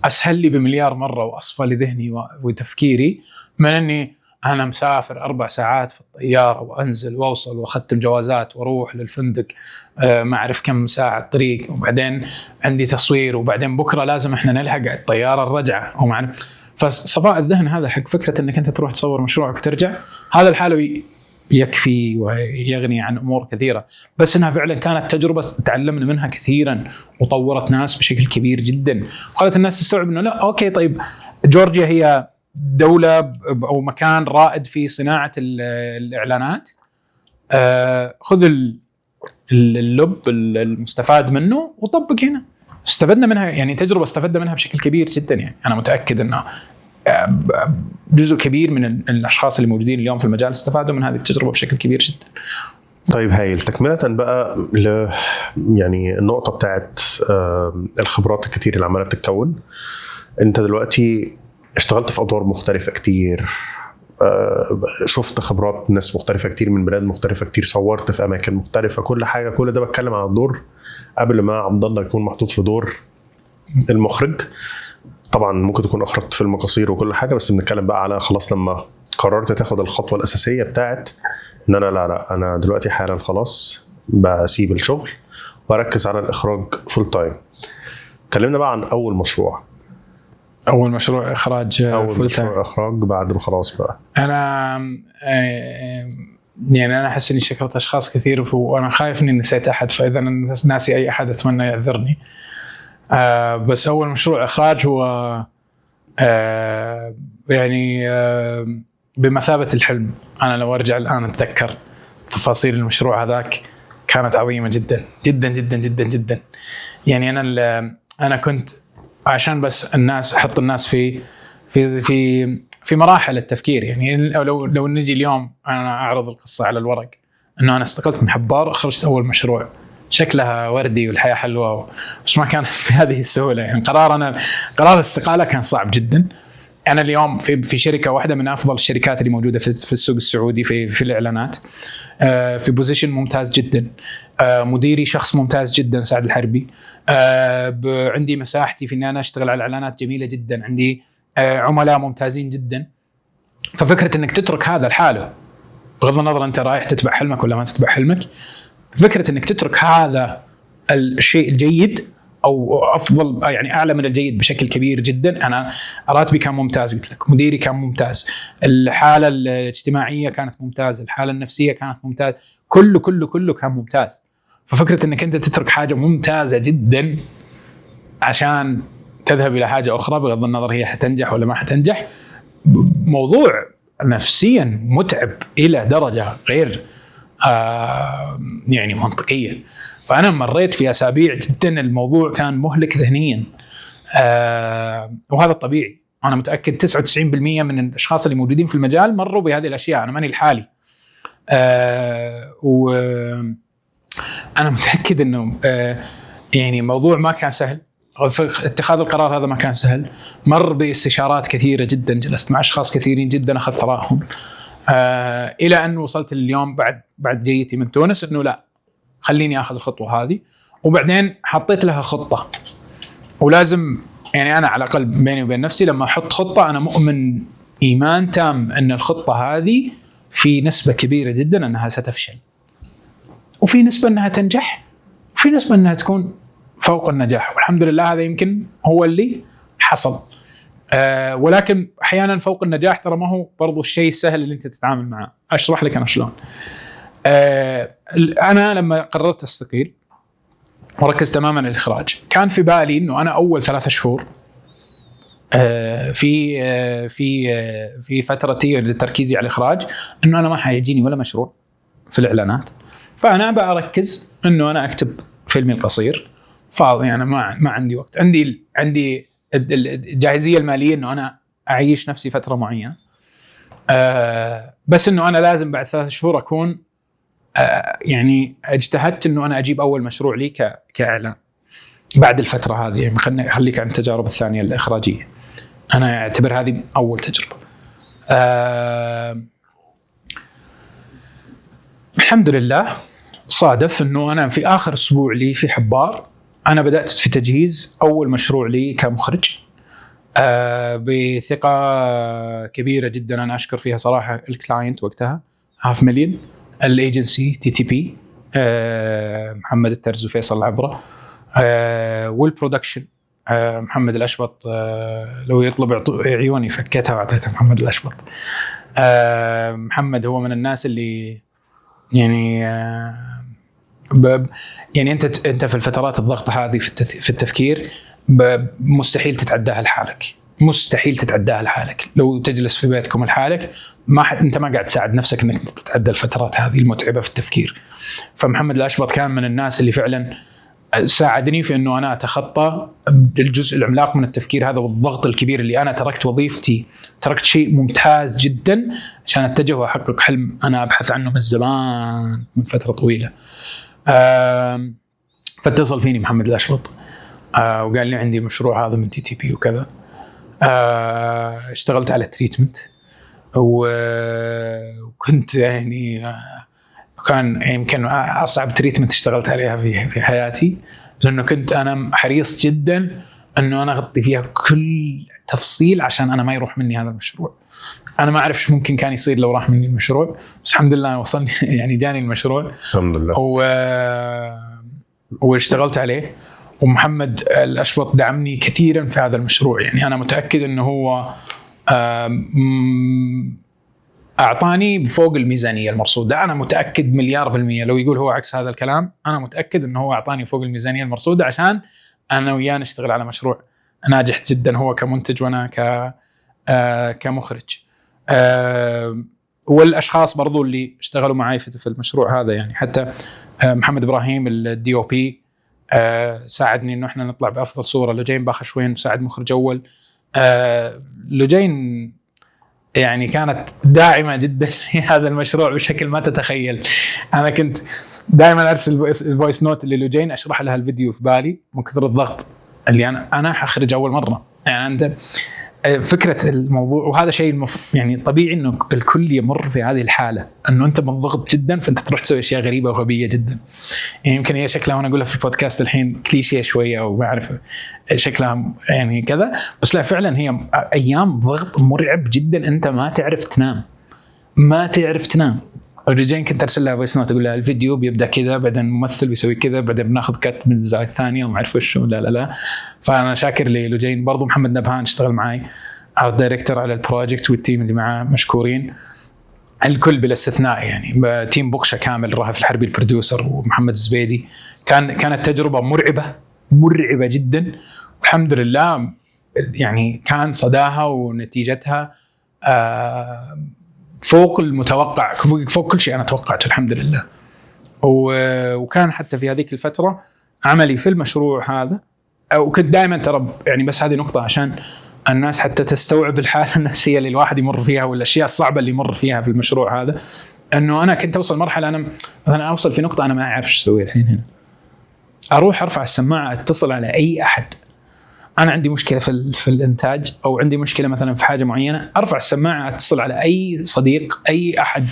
اسهل لي بمليار مرة واصفى لذهني وتفكيري من اني انا مسافر 4 ساعات في الطيارة وانزل واوصل واختم جوازات واروح للفندق ما اعرف كم ساعة الطريق، وبعدين عندي تصوير، وبعدين بكره لازم احنا نلحق الطيارة الرجعة او ما. فصفاء الذهن هذا حق فكرة انك انت تروح تصور مشروعك وترجع، هذا لحاله يكفي ويغني عن امور كثيرة. بس انها فعلا كانت تجربه تعلمنا منها كثيرا وطورت ناس بشكل كبير جدا، وخلت الناس تستوعب انه لا okay طيب جورجيا هي دولة أو مكان رائد في صناعة الإعلانات، خذ اللب المستفاد منه وطبق هنا. استفدنا منها يعني تجربة استفدنا منها بشكل كبير جدا. يعني أنا متأكد أنه جزء كبير من الأشخاص اللي موجودين اليوم في المجال استفادوا من هذه التجربة بشكل كبير جدا. طيب هايل. تكملة بقى يعني النقطة بتاعت الخبرات الكتير اللي عمالة بتتكون، أنت دلوقتي اشتغلت في ادوار مختلفة كتير، شفت خبرات ناس مختلفة كتير من بلاد مختلفة كتير، صورت في اماكن مختلفة، كل حاجة. كل ده بتكلم على الدور قبل ما عبد الله يكون محطوط في دور المخرج. طبعا ممكن تكون اخرجت فيلم قصير وكل حاجة، بس بنتكلم بقى على خلاص لما قررت تاخد الخطوة الاساسية بتاعت ان انا لا انا دلوقتي حالا خلاص بسيب الشغل واركز على الاخراج full time. كلمنا بقى عن اول مشروع. اول مشروع اخراج، اول مشروع اخراج بعد ما خلاص بقى. انا يعني انا احس اني شكرت اشخاص كثير وانا خايف اني نسيت احد، فاذا انا ناسي اي احد اتمنى يعذرني. بس اول مشروع اخراج هو يعني بمثابة الحلم. انا لو ارجع الان اتذكر تفاصيل المشروع هذاك كانت عظيمة جدا جدا جدا جدا جدا. يعني انا كنت عشان بس الناس، احط الناس في في في في مراحل التفكير. يعني لو نجي اليوم انا اعرض القصة على الورق، انه انا استقلت من حبار، اخرجت اول مشروع، شكلها وردي والحياة حلوه، بس ما كانت بهذه السهوله. يعني قرار الاستقالة كان صعب جدا. انا اليوم في شركة واحدة من افضل الشركات اللي موجودة في السوق السعودي في الاعلانات، في position ممتاز جدا، مديري شخص ممتاز جدا سعد الحربي، عندي مساحتي في ان انا اشتغل على اعلانات جميلة جدا، عندي عملاء ممتازين جدا. ففكره انك تترك هذا لحاله، بغض النظر انت رايح تتبع حلمك ولا ما تتبع حلمك، فكرة انك تترك هذا الشيء الجيد او افضل، يعني اعلى من الجيد بشكل كبير جدا. انا راتبي كان ممتاز، قلت لك مديري كان ممتاز، الحالة الاجتماعية كانت ممتازه، الحالة النفسية كانت ممتازه، كله كله كله كان ممتاز. ففكره انك انت تترك حاجة ممتازة جدا عشان تذهب الى حاجة اخرى، بغض النظر هي حتنجح ولا ما حتنجح، موضوع نفسيا متعب الى درجه غير يعني منطقية. فانا مريت في اسابيع جدا الموضوع كان مهلك ذهنيا، وهذا الطبيعي. انا متاكد 99% من الاشخاص اللي موجودين في المجال مروا بهذه الاشياء، انا ماني لحالي. و انا متاكد انه يعني موضوع ما كان سهل، اتخاذ القرار هذا ما كان سهل، مر باستشارات كثيرة جدا، جلست مع اشخاص كثيرين جدا اخذت رايهم، الى ان وصلت اليوم بعد جيتي من تونس انه لا، خليني اخذ الخطوة هذه. وبعدين حطيت لها خطه، ولازم يعني انا على الاقل بيني وبين نفسي لما احط خطه انا مؤمن ايمان تام ان الخطة هذه في نسبه كبيرة جدا انها ستفشل، وفي نسبه انها تنجح، وفي نسبه انها تكون فوق النجاح، والحمد لله هذا يمكن هو اللي حصل. ولكن احيانا فوق النجاح ترى ما هو برضو الشيء السهل اللي انت تتعامل معه. اشرح لك انا شلون. انا لما قررت استقيل وركز تماما على الاخراج، كان في بالي انه انا اول 3 شهور في في في فترتي لتركيزي على الاخراج انه انا ما حيجيني ولا مشروع في الاعلانات، فانا بركز انه انا اكتب فيلمي القصير. فاضي انا، ما عندي وقت، عندي الجاهزيه المالية انه انا اعيش نفسي فترة معينة، بس انه انا لازم بعد 3 شهور اكون يعني اجتهدت انه انا اجيب اول مشروع لي كاعلان بعد الفترة هذه. يعني خليك عن التجارب الثانية الاخراجيه، انا اعتبر هذه اول تجربه. الحمد لله صادف انه انا في اخر اسبوع لي في حبار انا بدات في تجهيز اول مشروع لي كمخرج، بثقة كبيرة جدا. انا اشكر فيها صراحة ال client وقتها هاف مليون، ال agency TTP، محمد الترز وفيصل العبرة، وال production محمد الاشبط، لو يطلب عيوني فكيتها واعطيتها محمد الاشبط. محمد هو من الناس اللي يعني يعني انت في الفترات الضغط هذه في التفكير مستحيل تتعداها لحالك، مستحيل تتعداها لحالك. لو تجلس في بيتكم لحالك ما انت ما قاعد تساعد نفسك انك تتعدى الفترات هذه المتعبه في التفكير. فمحمد الاشبط كان من الناس اللي فعلا ساعدني في انه انا اتخطى الجزء العملاق من التفكير هذا والضغط الكبير اللي انا تركت وظيفتي، تركت شيء ممتاز جدا عشان اتجه واحقق حلم انا ابحث عنه من زمان، من فترة طويلة. فاتصل فيني محمد الاشبط وقال لي عندي مشروع هذا من TTP وكذا. اشتغلت على treatment وكنت يعني كان يمكن اصعب treatment اشتغلت عليها في حياتي، لانه كنت انا حريص جدا انه انا اغطي فيها كل تفصيل عشان انا ما يروح مني هذا المشروع. انا ما اعرف ايش ممكن كان يصير لو راح مني المشروع، بس الحمد لله وصلني يعني جاني المشروع الحمد لله واشتغلت عليه. ومحمد الاشبط دعمني كثيرا في هذا المشروع، يعني انا متاكد انه هو اعطاني فوق الميزانية المرصوده. انا متاكد 1,000,000,000%، لو يقول هو عكس هذا الكلام انا متاكد انه هو اعطاني فوق الميزانية المرصوده عشان انا وياه نشتغل على مشروع ناجح جدا، هو كمنتج وانا كمخرج. والاشخاص برضو اللي اشتغلوا معي في المشروع هذا، يعني حتى محمد ابراهيم ال DOP ساعدني انه احنا نطلع بافضل صوره. لوجين باخشوين مساعد مخرج اول. لوجين يعني كانت داعمه جدا في هذا المشروع بشكل ما تتخيل. انا كنت دائما ارسل ال voice note للوجين اشرح لها الفيديو في بالي من كثر الضغط اللي انا حخرج اول مرة. يعني انت فكرة الموضوع، وهذا شيء يعني طبيعي انه الكل يمر في هذه الحالة، انه انت منضغط جدا فانت تروح تسوي اشياء غريبة وغبيه جدا. يعني يمكن هي شكلها وانا اقولها في البودكاست الحين كليشيه شوية او ما اعرف شكلها يعني كذا، بس لا فعلا هي ايام ضغط مرعب جدا، انت ما تعرف تنام، ما تعرف تنام. لجين كنت ارسل لها voice note اقول لها الفيديو بيبدا كذا، بعدين الممثل بيسوي كذا، بعدين بناخذ cut من الزاوية الثانية وما اعرف وش، لا لا لا. فانا شاكر للوجين. برضو محمد نبهان اشتغل معي art director على ال project، وال team اللي معاه مشكورين الكل بلا استثناء، يعني team بوكشا كامل، رهف الحربي ال producer ومحمد الزبيدي. كانت تجربه مرعبة مرعبة جدا، والحمد لله يعني كان صداها ونتيجتها فوق المتوقع، فوق كل شيء انا توقعته الحمد لله. وكان حتى في هذيك الفترة عملي في المشروع هذا، وكنت دائما ترى يعني، بس هذه نقطة عشان الناس حتى تستوعب الحالة النفسية اللي الواحد يمر فيها والاشياء الصعبة اللي يمر فيها في المشروع هذا، انه انا كنت اوصل مرحلة، انا مثلا اوصل في نقطة انا ما اعرف ايش اسوي الحين هنا، اروح ارفع السماعة اتصل على اي احد. انا عندي مشكلة في الانتاج، او عندي مشكلة مثلا في حاجة معينة، ارفع السماعة اتصل على اي صديق، اي احد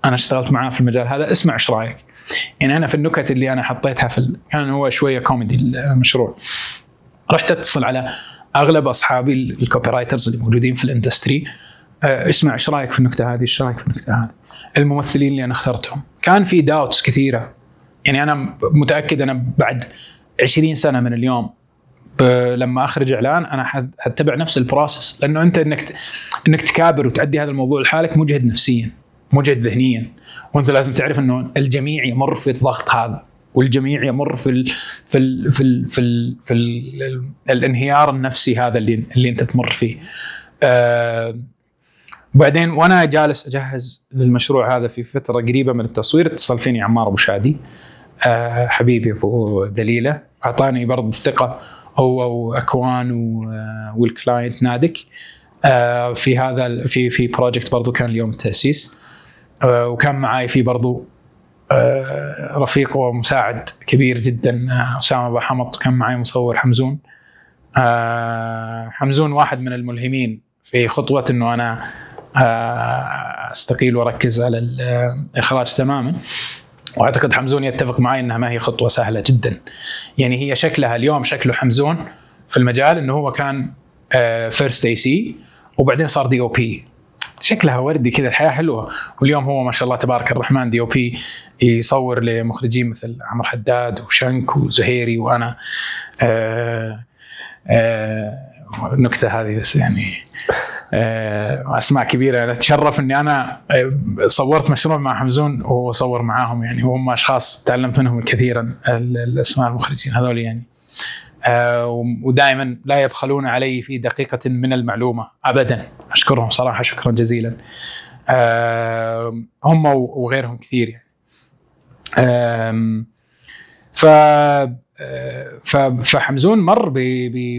انا اشتغلت معاه في المجال هذا، اسمع ايش رايك. يعني انا في النكت اللي انا حطيتها كان هو شوية كوميدي المشروع، رحت اتصل على اغلب اصحابي ال copywriters اللي موجودين في ال industry، اسمع ايش رايك في النكتة هذه، ايش رايك في النكتة هذه. الممثلين اللي انا اخترتهم كان في doubts كثيرة، يعني انا متاكد انا بعد 20 سنة من اليوم لما اخرج اعلان انا حتبع نفس ال process، لانه انت انك تكابر وتعدي هذا الموضوع لحالك مجهد نفسيا، مجهد ذهنيا، وانت لازم تعرف انه الجميع يمر في الضغط هذا، والجميع يمر في ال في ال في ال في, ال في ال الانهيار النفسي هذا اللي انت تمر فيه. بعدين وانا جالس اجهز للمشروع هذا في فترة قريبه من التصوير، اتصل فيني عمار ابو شادي، حبيبي ابو دليله، اعطاني برضه الثقة هو واكوان وال client نادك، في هذا في project برضو كان اليوم التاسيس، وكان معاي في برضو رفيق ومساعد كبير جدا، اسامة ابو حمط، كان معي مصور حمزون. حمزون واحد من الملهمين في خطوة انه انا استقيل واركز على الاخراج تماما، واعتقد حمزون يتفق معي انها ما هي خطوة سهلة جدا. يعني هي شكلها اليوم شكله حمزون في المجال انه هو كان first AC وبعدين صار DOP، شكلها وردي كذا، الحياة حلوة. واليوم هو ما شاء الله تبارك الرحمن DOP، يصور لمخرجين مثل عمر حداد وشنك وزهيري وانا. النكتة هذه بس يعني اسماء كبيرة. انا اتشرف اني انا صورت مشروع مع حمزون وهو صور معاهم، يعني وهم اشخاص تعلمت منهم الكثير، الاسماء المخرجين هذول يعني. ودائما لا يبخلون علي في دقيقة من المعلومة ابدا، اشكرهم صراحة شكرا جزيلا، هم وغيرهم كثير يعني. ف فحمزون مر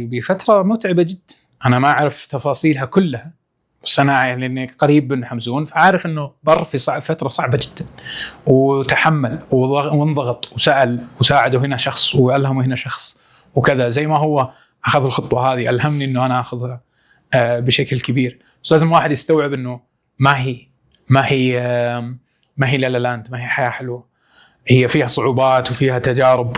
بفترة متعبة جدا، انا ما اعرف تفاصيلها كلها، بس انا يعني لاني قريب من حمزون فعارف انه مر في فترة صعبة جدا، وتحمل وانضغط وسال وساعده هنا شخص والهمه هنا شخص وكذا، زي ما هو اخذ الخطوة هذه الهمني انه انا اخذها بشكل كبير. بس لازم واحد يستوعب انه ما هي ما هي ما هي La La Land، ما هي حياة حلوة، هي فيها صعوبات وفيها تجارب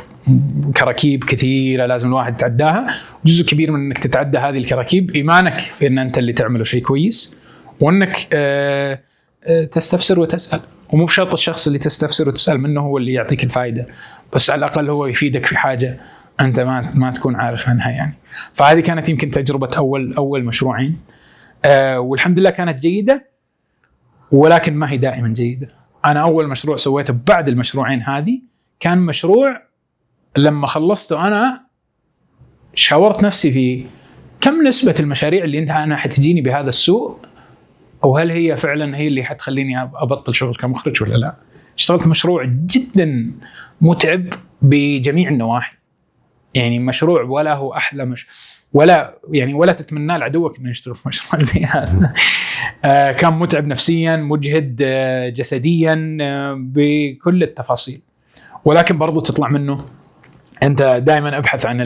كراكيب كثيرة لازم الواحد يتعداها. جزء كبير من انك تتعدى هذه الكراكيب ايمانك في ان انت اللي تعمله شيء كويس، وانك تستفسر وتسال، ومو بشرط الشخص اللي تستفسر وتسال منه هو اللي يعطيك الفائدة، بس على الاقل هو يفيدك في حاجة انت ما تكون عارف عنها يعني. فهذه كانت يمكن تجربه اول مشروعين، والحمد لله كانت جيدة. ولكن ما هي دائما جيدة. انا اول مشروع سويته بعد المشروعين هذه كان مشروع لما خلصته انا شاورت نفسي في كم نسبه المشاريع اللي انت انا حتجيني بهذا السوء، او هل هي فعلا هي اللي حتخليني ابطل شغل كمخرج ولا لا. اشتغلت مشروع جدا متعب بجميع النواحي، يعني مشروع ولا هو احلى مش ولا يعني ولا تتمناه لعدوك انه يشتغل في مشروع زي هذا. كان متعب نفسيا، مجهد جسديا، بكل التفاصيل، ولكن برضو تطلع منه. انت دائما ابحث عن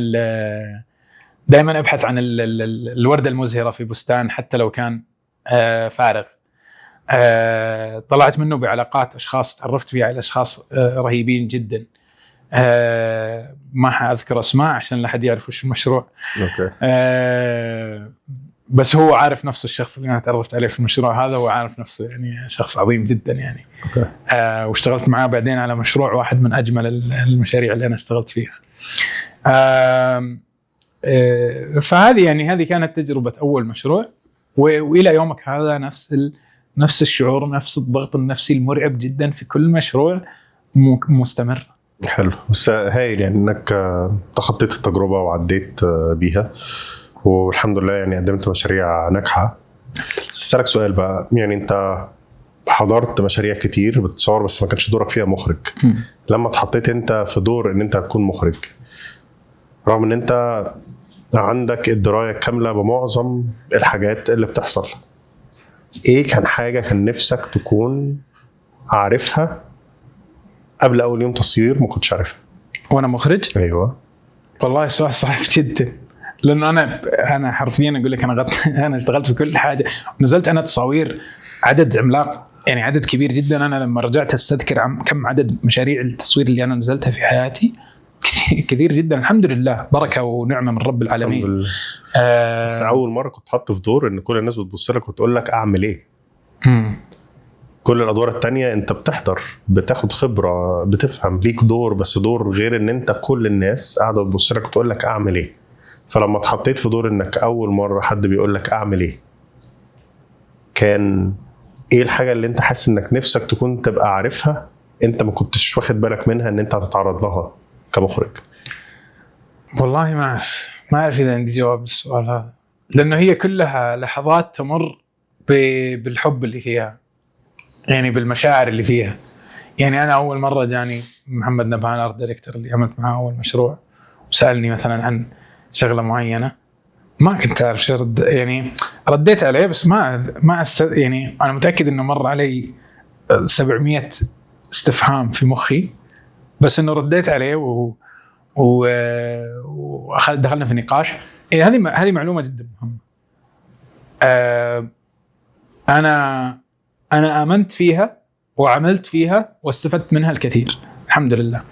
دائما ابحث عن الورده المزهره في بستان حتى لو كان فارغ. طلعت منه بعلاقات اشخاص تعرفت فيها على اشخاص رهيبين جدا. ما حاذكر اسماء عشان لا حد يعرف وش المشروع. okay. بس هو عارف نفسه، الشخص اللي انا تعرفت عليه في المشروع هذا هو عارف نفسه، يعني شخص عظيم جدا يعني. okay. واشتغلت معاه بعدين على مشروع واحد من اجمل المشاريع اللي انا اشتغلت فيها. فهذه يعني هذه كانت تجربه اول مشروع، والى يومك هذا نفس الشعور، نفس الضغط النفسي المرعب جدا في كل مشروع مستمر. حلو، بس هايل يعني انك تخطيت التجربة وعديت بيها، والحمد لله يعني قدمت مشاريع ناجحة. اسالك سؤال بقى، يعني انت حضرت مشاريع كتير بتصور بس ما كانش دورك فيها مخرج. لما اتحطيت انت في دور ان انت هتكون مخرج، رغم ان انت عندك الدراية الكاملة بمعظم الحاجات اللي بتحصل، ايه كان حاجة كان نفسك تكون عارفها قبل اول يوم تصوير ما كنتش عارفها؟ وانا مخرج؟ ايوه. والله السؤال صعب جدا، لانه انا حرفيا اقول لك انا انا اشتغلت في كل حاجة، نزلت انا تصاوير عدد عملاق، يعني عدد كبير جدا. انا لما رجعت استذكر كم عدد مشاريع التصوير اللي انا نزلتها في حياتي كثير جدا، الحمد لله، بركة ونعمه من رب العالمين. الحمد لله. بس اول مرة كنت حاطط في دور ان كل الناس بتبص لك وتقول لك اعمل ايه. كل الادوار التانية انت بتحضر، بتاخد خبره، بتفهم، ليك دور، بس دور غير ان انت كل الناس قاعدة بتبص لك وتقول لك اعمل ايه. فلما اتحطيت في دور انك اول مرة حد بيقول لك اعمل ايه، كان ايه الحاجة اللي انت حاسس انك نفسك تكون تبقى عارفها انت ما كنتش واخد بالك منها ان انت هتتعرض لها كمخرج؟ والله ما اعرف اذا عندي جواب للسؤال هذا، لانه هي كلها لحظات تمر بالحب اللي فيها، يعني بالمشاعر اللي فيها. يعني انا اول مرة جاني محمد نبهان art director اللي عملت معاه اول مشروع، وسالني مثلا عن شغله معينة، ما كنت اعرف شو ارد، يعني رديت عليه بس ما يعني انا متاكد انه مر علي 700 استفهام في مخي، بس انه رديت عليه دخلنا في نقاش. إيه هذه معلومة جدا مهمة. انا امنت فيها وعملت فيها واستفدت منها الكثير الحمد لله.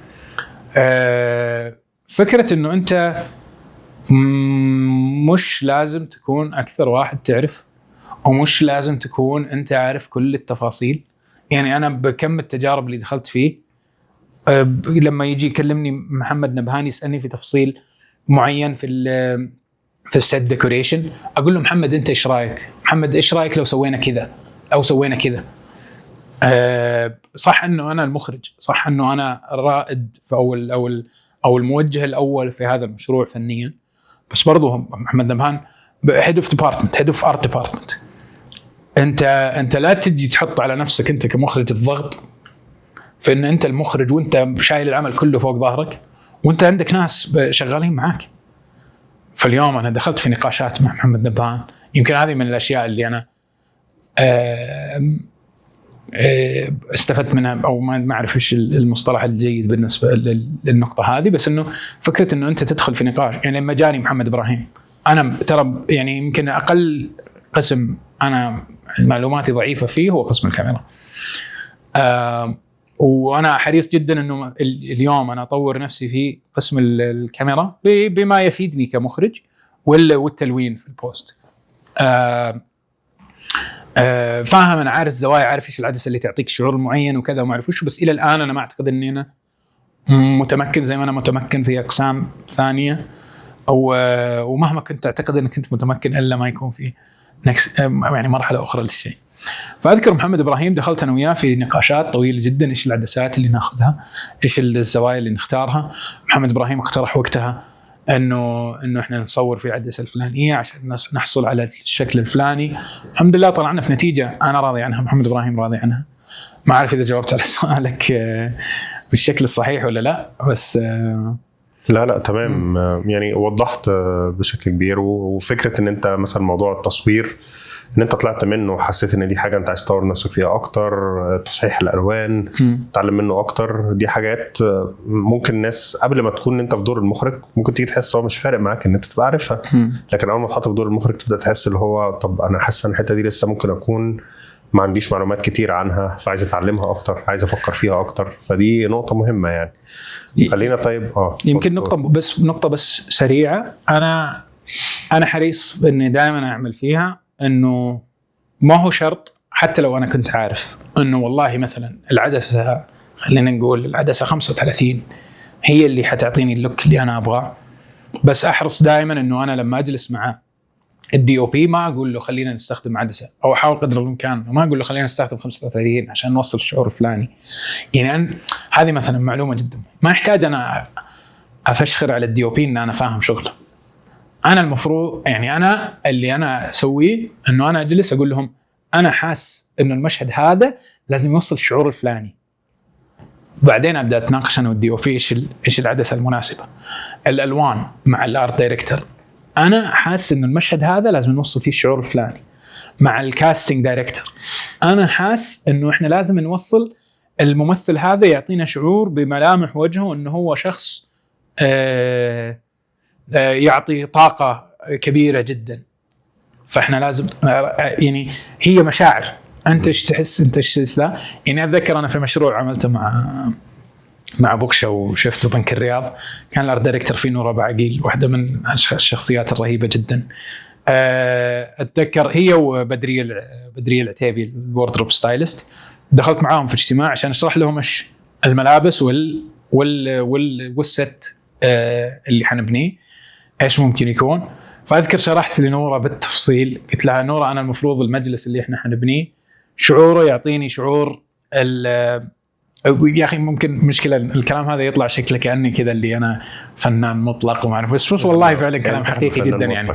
فكرة انه انت مش لازم تكون اكثر واحد تعرف، ومش لازم تكون انت عارف كل التفاصيل. يعني انا بكم التجارب اللي دخلت فيه، لما يجي يكلمني محمد نبهاني يسالني في تفصيل معين في ال set decoration، اقول له محمد انت ايش رايك؟ محمد ايش رايك لو سوينا كذا او سوينا كذا؟ صح انه انا المخرج، صح انه انا الرائد او الموجه الاول في هذا المشروع فنيا، بس برضو محمد نبهان head of department، head of art department. انت لا تجي تحط على نفسك انت كمخرج الضغط في ان انت المخرج وانت شايل العمل كله فوق ظهرك، وانت عندك ناس شغالين معاك. فاليوم انا دخلت في نقاشات مع محمد نبهان، يمكن هذه من الاشياء اللي انا استفدت منها، او ما اعرف ايش المصطلح الجيد بالنسبة للنقطة هذه، بس انه فكرة انه انت تدخل في نقاش. يعني لما جاني محمد ابراهيم، انا ترى يعني يمكن اقل قسم انا معلوماتي ضعيفة فيه هو قسم الكاميرا. وانا حريص جدا انه اليوم انا اطور نفسي في قسم الكاميرا بما يفيدني كمخرج والتلوين في ال post. فاهم، انا عارف الزوايا، عارف ايش العدسة اللي تعطيك شعور معين وكذا وما اعرف وش، بس الى الان انا ما اعتقد اني انا متمكن زي ما انا متمكن في اقسام ثانية، او ومهما كنت اعتقد انك كنت متمكن الا ما يكون في يعني مرحلة اخرى للشيء. فاذكر محمد ابراهيم دخلت انا وياه في نقاشات طويلة جدا، ايش العدسات اللي ناخذها، ايش الزوايا اللي نختارها. محمد ابراهيم اقترح وقتها انه احنا نصور في العدسة الفلانية عشان نحصل على الشكل الفلاني. الحمد لله طلعنا في نتيجة انا راضي عنها، محمد ابراهيم راضي عنها. ما اعرف اذا جاوبت على سؤالك بالشكل الصحيح ولا لا، بس لا لا تمام، يعني وضحت بشكل كبير. وفكره ان انت مثلا موضوع التصوير ان انت طلعت منه وحسيت ان دي حاجة انت عايز تطور نفسك فيها اكتر، تصحيح الالوان تتعلم منه اكتر، دي حاجات ممكن الناس قبل ما تكون انت في دور المخرج ممكن تيجي تحس هو مش فارق معاك ان انت تبقى عارفها، لكن اول ما تتحط في دور المخرج تبدا تحس اللي هو طب انا حاسس ان الحتة دي لسه ممكن اكون ما عنديش معلومات كتير عنها، فعايز اتعلمها اكتر، عايز افكر فيها اكتر، فدي نقطة مهمة يعني. خلينا طيب يمكن نقطة بس سريعة. انا حريص اني دائما اعمل فيها انه ما هو شرط حتى لو انا كنت عارف انه والله مثلا العدسة، خلينا نقول العدسة 35 هي اللي حتعطيني ال look اللي انا ابغاه، بس احرص دائما انه انا لما اجلس مع ال DOP ما اقول له خلينا نستخدم عدسة، او احاول قدر الامكان ما اقول له خلينا نستخدم 35 عشان نوصل الشعور الفلاني. يعني هذه مثلا معلومة جدا ما يحتاج انا افشخر على ال DOP ان انا فاهم شغله. انا المفروض يعني انا اللي انا اسويه انه انا اجلس اقول لهم انا حاس انه المشهد هذا لازم يوصل الشعور الفلاني، بعدين ابدا اتناقش انا وال DOP ايش العدسة المناسبة، الالوان مع ال art director، انا حاس انه المشهد هذا لازم نوصل فيه الشعور الفلاني، مع ال casting director انا حاس انه احنا لازم نوصل الممثل هذا يعطينا شعور بملامح وجهه انه هو شخص يعطي طاقة كبيرة جدا، فاحنا لازم يعني هي مشاعر، انت ايش تحس، انت ايش لا. يعني اتذكر انا في مشروع عملته مع بوكشا وشفته بنك الرياض، كان ال art director فيه نورة بعقيل، واحدة من الشخصيات الرهيبة جدا. اتذكر هي وبدريه العتيبي ال wardrobe stylist، دخلت معاهم في اجتماع عشان اشرح لهم ايش الملابس وال وال وال وال set اللي حنبنيه ايش ممكن يكون. فاذكر شرحت لنوره بالتفصيل، قلت لها نوره انا المفروض المجلس اللي احنا حنبنيه شعوره يعطيني شعور يا اخي ممكن مشكلة الكلام هذا يطلع شكله كاني كذا اللي انا فنان مطلق وما اعرف، بس والله فعلا كلام حقيقي جدا يعني.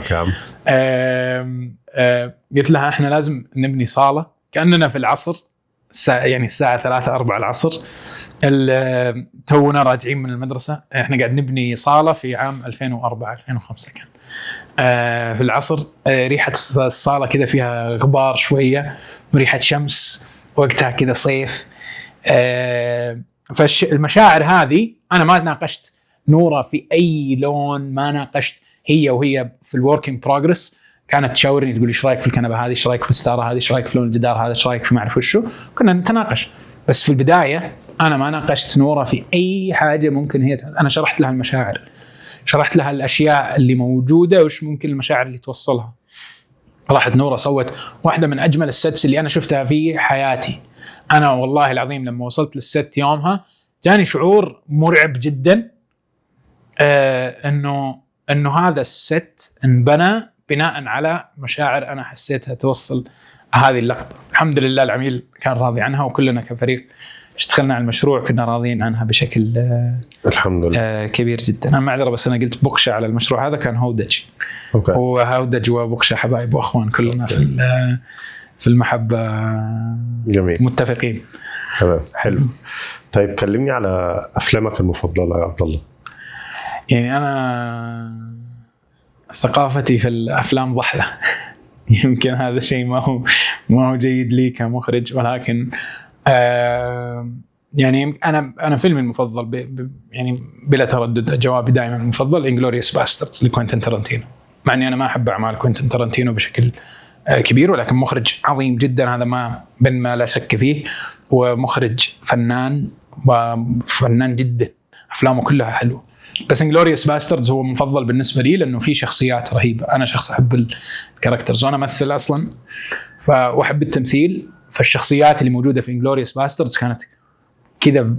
قلت لها احنا لازم نبني صاله كاننا في العصر، يعني الساعة 3-4 العصر، تونا راجعين من المدرسة، احنا قاعد نبني صاله في عام 2004-2005 كان في العصر، ريحه الصاله كذا فيها غبار شوية وريحه شمس وقتها كذا صيف. فالمشاعر هذه انا ما ناقشت نوره في اي لون، ما ناقشت هي وهي في ال work in progress كانت تشاورني تقول ايش رايك في الكنبة هذه، ايش رايك في الستارة هذه، ايش رايك في لون الجدار هذا، ايش رايك في ما اعرف وشو، كنا نتناقش. بس في البداية انا ما ناقشت نوره في اي حاجة ممكن هي انا شرحت لها المشاعر، شرحت لها الاشياء اللي موجودة وش ممكن المشاعر اللي توصلها. راحت نوره سوت واحدة من اجمل ال sets اللي انا شفتها في حياتي. انا والله العظيم لما وصلت لل set يومها جاني شعور مرعب جدا، انه هذا ال set انبنى بناء على مشاعر انا حسيتها توصل هذه اللقطة. الحمد لله العميل كان راضي عنها، وكلنا كفريق اشتغلنا على المشروع كنا راضيين عنها بشكل الحمد لله كبير جدا. انا معذرة بس انا قلت بوكشا على المشروع هذا، كان هودج. okay. وهودج وبوكشا حبايب واخوان كلنا في المحبة. جميل، متفقين. تمام، حلو. طيب كلمني على افلامك المفضلة يا عبد الله. يعني انا ثقافتي في الافلام ضحله يمكن هذا الشيء ما هو جيد لي كمخرج، ولكن يعني انا فيلمي المفضل يعني بلا تردد جوابي دائما المفضل Inglourious Basterds لكوينتين تارانتينو، مع اني انا ما احب اعمال كوينتين تارانتينو بشكل كبير، ولكن مخرج عظيم جدا، هذا ما لا شك فيه، ومخرج فنان فنان جدا، افلامه كلها حلوة. بس Inglourious Basterds هو مفضل بالنسبة لي لانه في شخصيات رهيبة، انا شخص احب ال characters وانا امثل اصلا واحب التمثيل، فالشخصيات اللي موجودة في Inglourious Basterds كانت كذا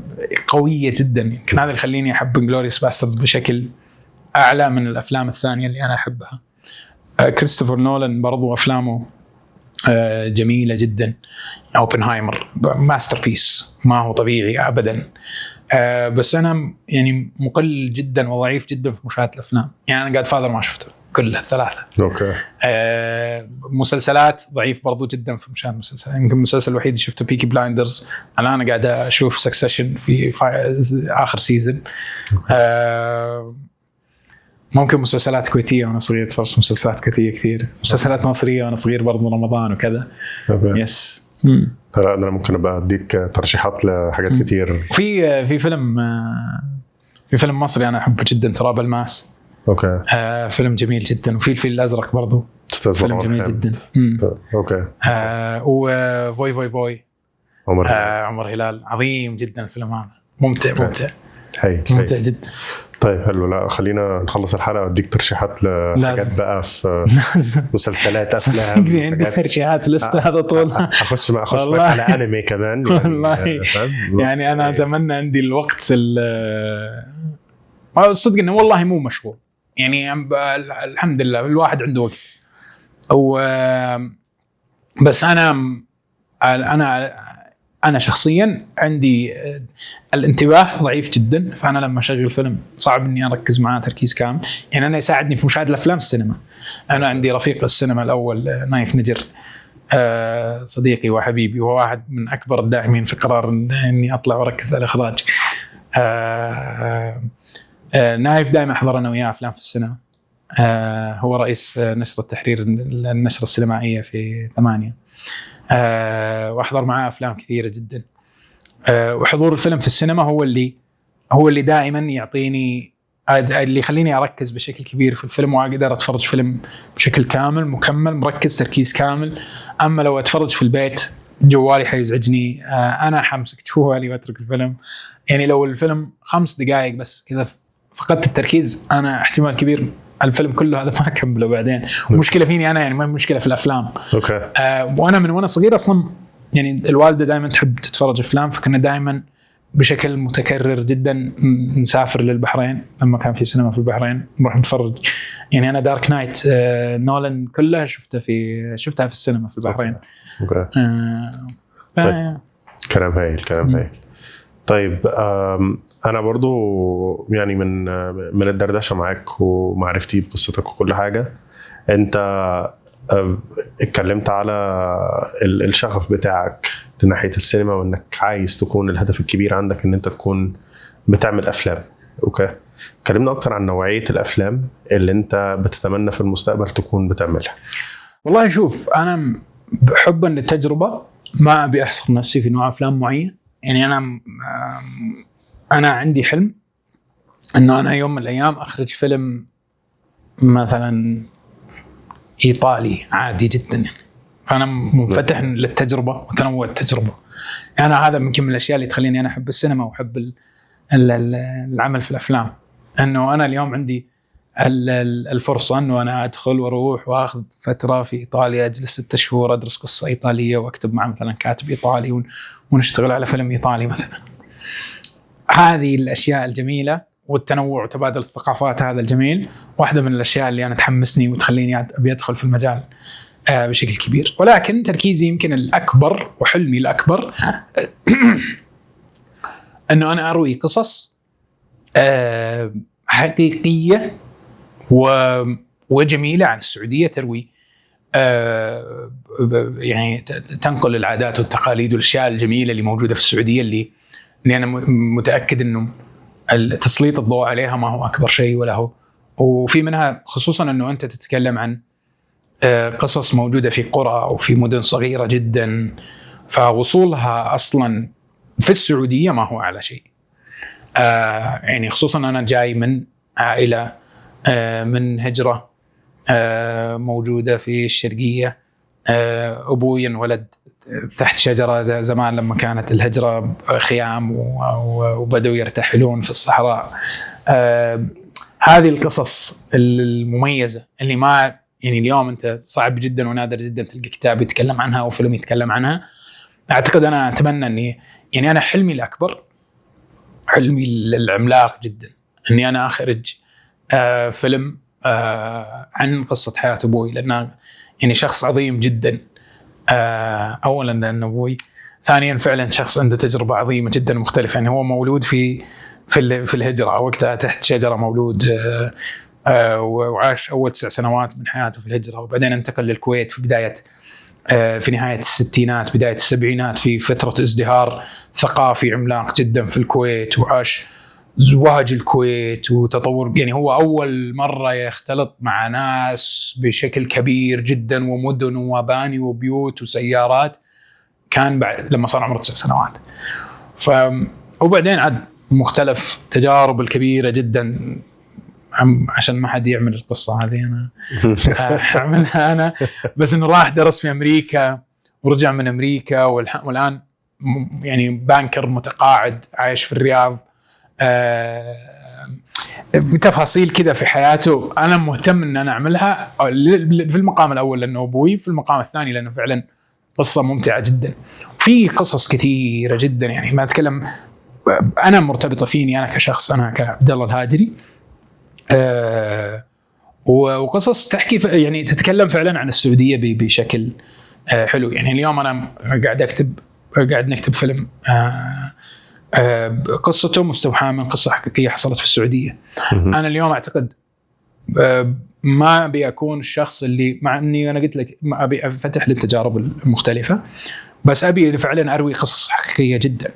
قوية جدا، يمكن هذا اللي يخليني احب Inglourious Basterds بشكل اعلى من الافلام الثانية اللي انا احبها. كريستوفر نولان برضو افلامه جميلة جدا. اوبنهايمر masterpiece، ما هو طبيعي ابدا. بس انا يعني مقل جدا وضعيف جدا في مشاهده الافلام. يعني انا Godfather ما شفته كله الثلاثه. okay. مسلسلات ضعيف برضو جدا في مشاهده المسلسلات. يمكن المسلسل الوحيد اللي شفته Peaky Blinders. الان قاعد اشوف Succession في اخر season. ممكن مسلسلات كويتيه وانا صغير، تفرجت مسلسلات كويتيه كثير، مسلسلات مصرية وانا صغير برضو، رمضان وكذا. yes. لا، انا ممكن ابقى اديك ترشيحات لحاجات كتير. في فيلم مصري انا احبه جدا، تراب الماس. فيلم جميل جدا. وفي الفيل الازرق برضو. استاذ فيلم جميل حامد. جدا. وفوي فوي فوي. عمر هلال. عمر هلال، عظيم جدا الفيلم هذا، ممتع ممتع. هايل. ممتع هايل. جدا. طيب حلو، لا خلينا نخلص الحلقة واديك ترشيحات لحاجات لازم. بقى في لازم. مسلسلات، افلام. صدقني عندي حاجات. ترشيحات لستة هذا طول. اخش والله. معاك على انمي كمان يعني. والله. فاهم؟ يعني انا اتمنى عندي الوقت، الصدق انه والله مو مشغول يعني، الحمد لله الواحد عنده وقت و بس انا شخصيا عندي الانتباه ضعيف جدا، فانا لما اشغل فيلم صعب اني اركز معاه تركيز كامل. يعني انا يساعدني في مشاهده الافلام السينما. انا عندي رفيق السينما الاول، نايف نجر، صديقي وحبيبي، وهو واحد من اكبر الداعمين في قرار اني اطلع واركز على الاخراج. نايف دائما احضر انا وياه افلام في السينما. هو رئيس نشرة التحرير، النشرة السينمائية في 8، واحضر معاه افلام كثيرة جدا. وحضور الفيلم في السينما هو اللي دائما يعطيني، اللي يخليني اركز بشكل كبير في الفيلم واقدر اتفرج فيلم بشكل كامل مكمل مركز تركيز كامل. اما لو اتفرج في البيت جوالي حيزعجني، انا حمسك جوالي واترك الفيلم. يعني لو الفيلم 5 دقائق بس كذا فقدت التركيز، انا احتمال كبير الفيلم كله هذا ما اكمله بعدين. مشكلة فيني انا يعني، ما مشكلة في الافلام. وانا من وانا صغير اصلا يعني الوالدة دائما تحب تتفرج افلام، فكنا دائما بشكل متكرر جدا نسافر للبحرين لما كان في سينما في البحرين، نروح نتفرج. يعني انا Dark Knight نولان كلها شفتها في السينما في البحرين. طيب. كلام هايل، كلام هايل. طيب، انا برضو يعني من الدردشة معاك ومعرفتي بقصتك وكل حاجه، انت اتكلمت على الشغف بتاعك لناحيه السينما، وانك عايز تكون الهدف الكبير عندك ان انت تكون بتعمل افلام، okay؟ كلمنا اكتر عن نوعية الافلام اللي انت بتتمنى في المستقبل تكون بتعملها. والله شوف، انا حبا للتجربه ما ابي احصر نفسي في نوع افلام معين. يعني انا عندي حلم انه انا يوم من الايام اخرج فيلم مثلا ايطالي عادي جدا. فانا منفتح للتجربه وتنوع التجربه. انا هذا يمكن من الاشياء اللي تخليني انا احب السينما واحب العمل في الافلام، انه انا اليوم عندي الفرصة انه انا ادخل واروح واخذ فترة في ايطاليا، اجلس 6 شهور ادرس قصة ايطالية واكتب مع مثلا كاتب ايطالي ونشتغل على فيلم ايطالي مثلا. هذه الاشياء الجميلة والتنوع وتبادل الثقافات هذا الجميل، واحدة من الاشياء اللي انا تحمسني وتخليني ابي ادخل في المجال بشكل كبير. ولكن تركيزي يمكن الاكبر وحلمي الاكبر انه انا اروي قصص حقيقية وجميلة عن السعوديه، تروي يعني تنقل العادات والتقاليد والاشياء الجميلة اللي موجودة في السعوديه، اللي انا متاكد انه تسليط الضوء عليها ما هو اكبر شيء ولا هو، وفي منها، خصوصا انه انت تتكلم عن قصص موجودة في قرى او في مدن صغيرة جدا، فوصولها اصلا في السعودية ما هو اعلى شيء. يعني خصوصا انا جاي من عائلة من هجره موجودة في الشرقيه، ابوي انولد تحت شجرة زمان لما كانت الهجرة خيام وبدأوا يرتحلون في الصحراء. هذه القصص المميزة اللي ما يعني اليوم انت صعب جدا ونادر جدا تلقى كتاب يتكلم عنها او فيلم يتكلم عنها. اعتقد انا اتمنى اني يعني انا حلمي الاكبر، حلمي العملاق جدا، اني انا اخرج فيلم عن قصة حياة ابوي، لانه يعني شخص عظيم جدا. اولا لانه ابوي، ثانيا فعلا شخص عنده تجربه عظيمة جدا مختلفه. يعني هو مولود في الهجرة وقتها، تحت شجرة مولود، وعاش اول 9 سنوات من حياته في الهجره، وبعدين انتقل للكويت في بداية في نهاية الستينات بداية السبعينات، في فترة ازدهار ثقافي عملاق جدا في الكويت، وعاش زواج الكويت وتطور. يعني هو اول مرة يختلط مع ناس بشكل كبير جدا، ومدن ومباني وبيوت وسيارات، كان بعد لما صار عمره 9 سنوات. وبعدين عاد مختلف تجارب الكبيرة جدا، عشان ما حد يعمل القصة هذه انا اعملها انا، بس انه راح درس في امريكا ورجع من امريكا، والان يعني banker متقاعد عايش في الرياض. في تفاصيل كذا في حياته انا مهتم ان انا اعملها، في المقام الاول لانه ابوي، في المقام الثاني لانه فعلا قصة ممتعة جدا. في قصص كثيرة جدا، يعني ما اتكلم انا مرتبطة فيني انا كشخص، انا كعبد الله الهاجري، وقصص تحكي يعني تتكلم فعلا عن السعودية بشكل حلو. يعني اليوم انا قاعد نكتب فيلم قصته مستوحاة من قصة حقيقية حصلت في السعودية. انا اليوم اعتقد ما ابي اكون الشخص اللي، مع اني انا قلت لك ما ابي افتح للتجارب المختلفة، بس ابي فعلا اروي قصص حقيقية جدا.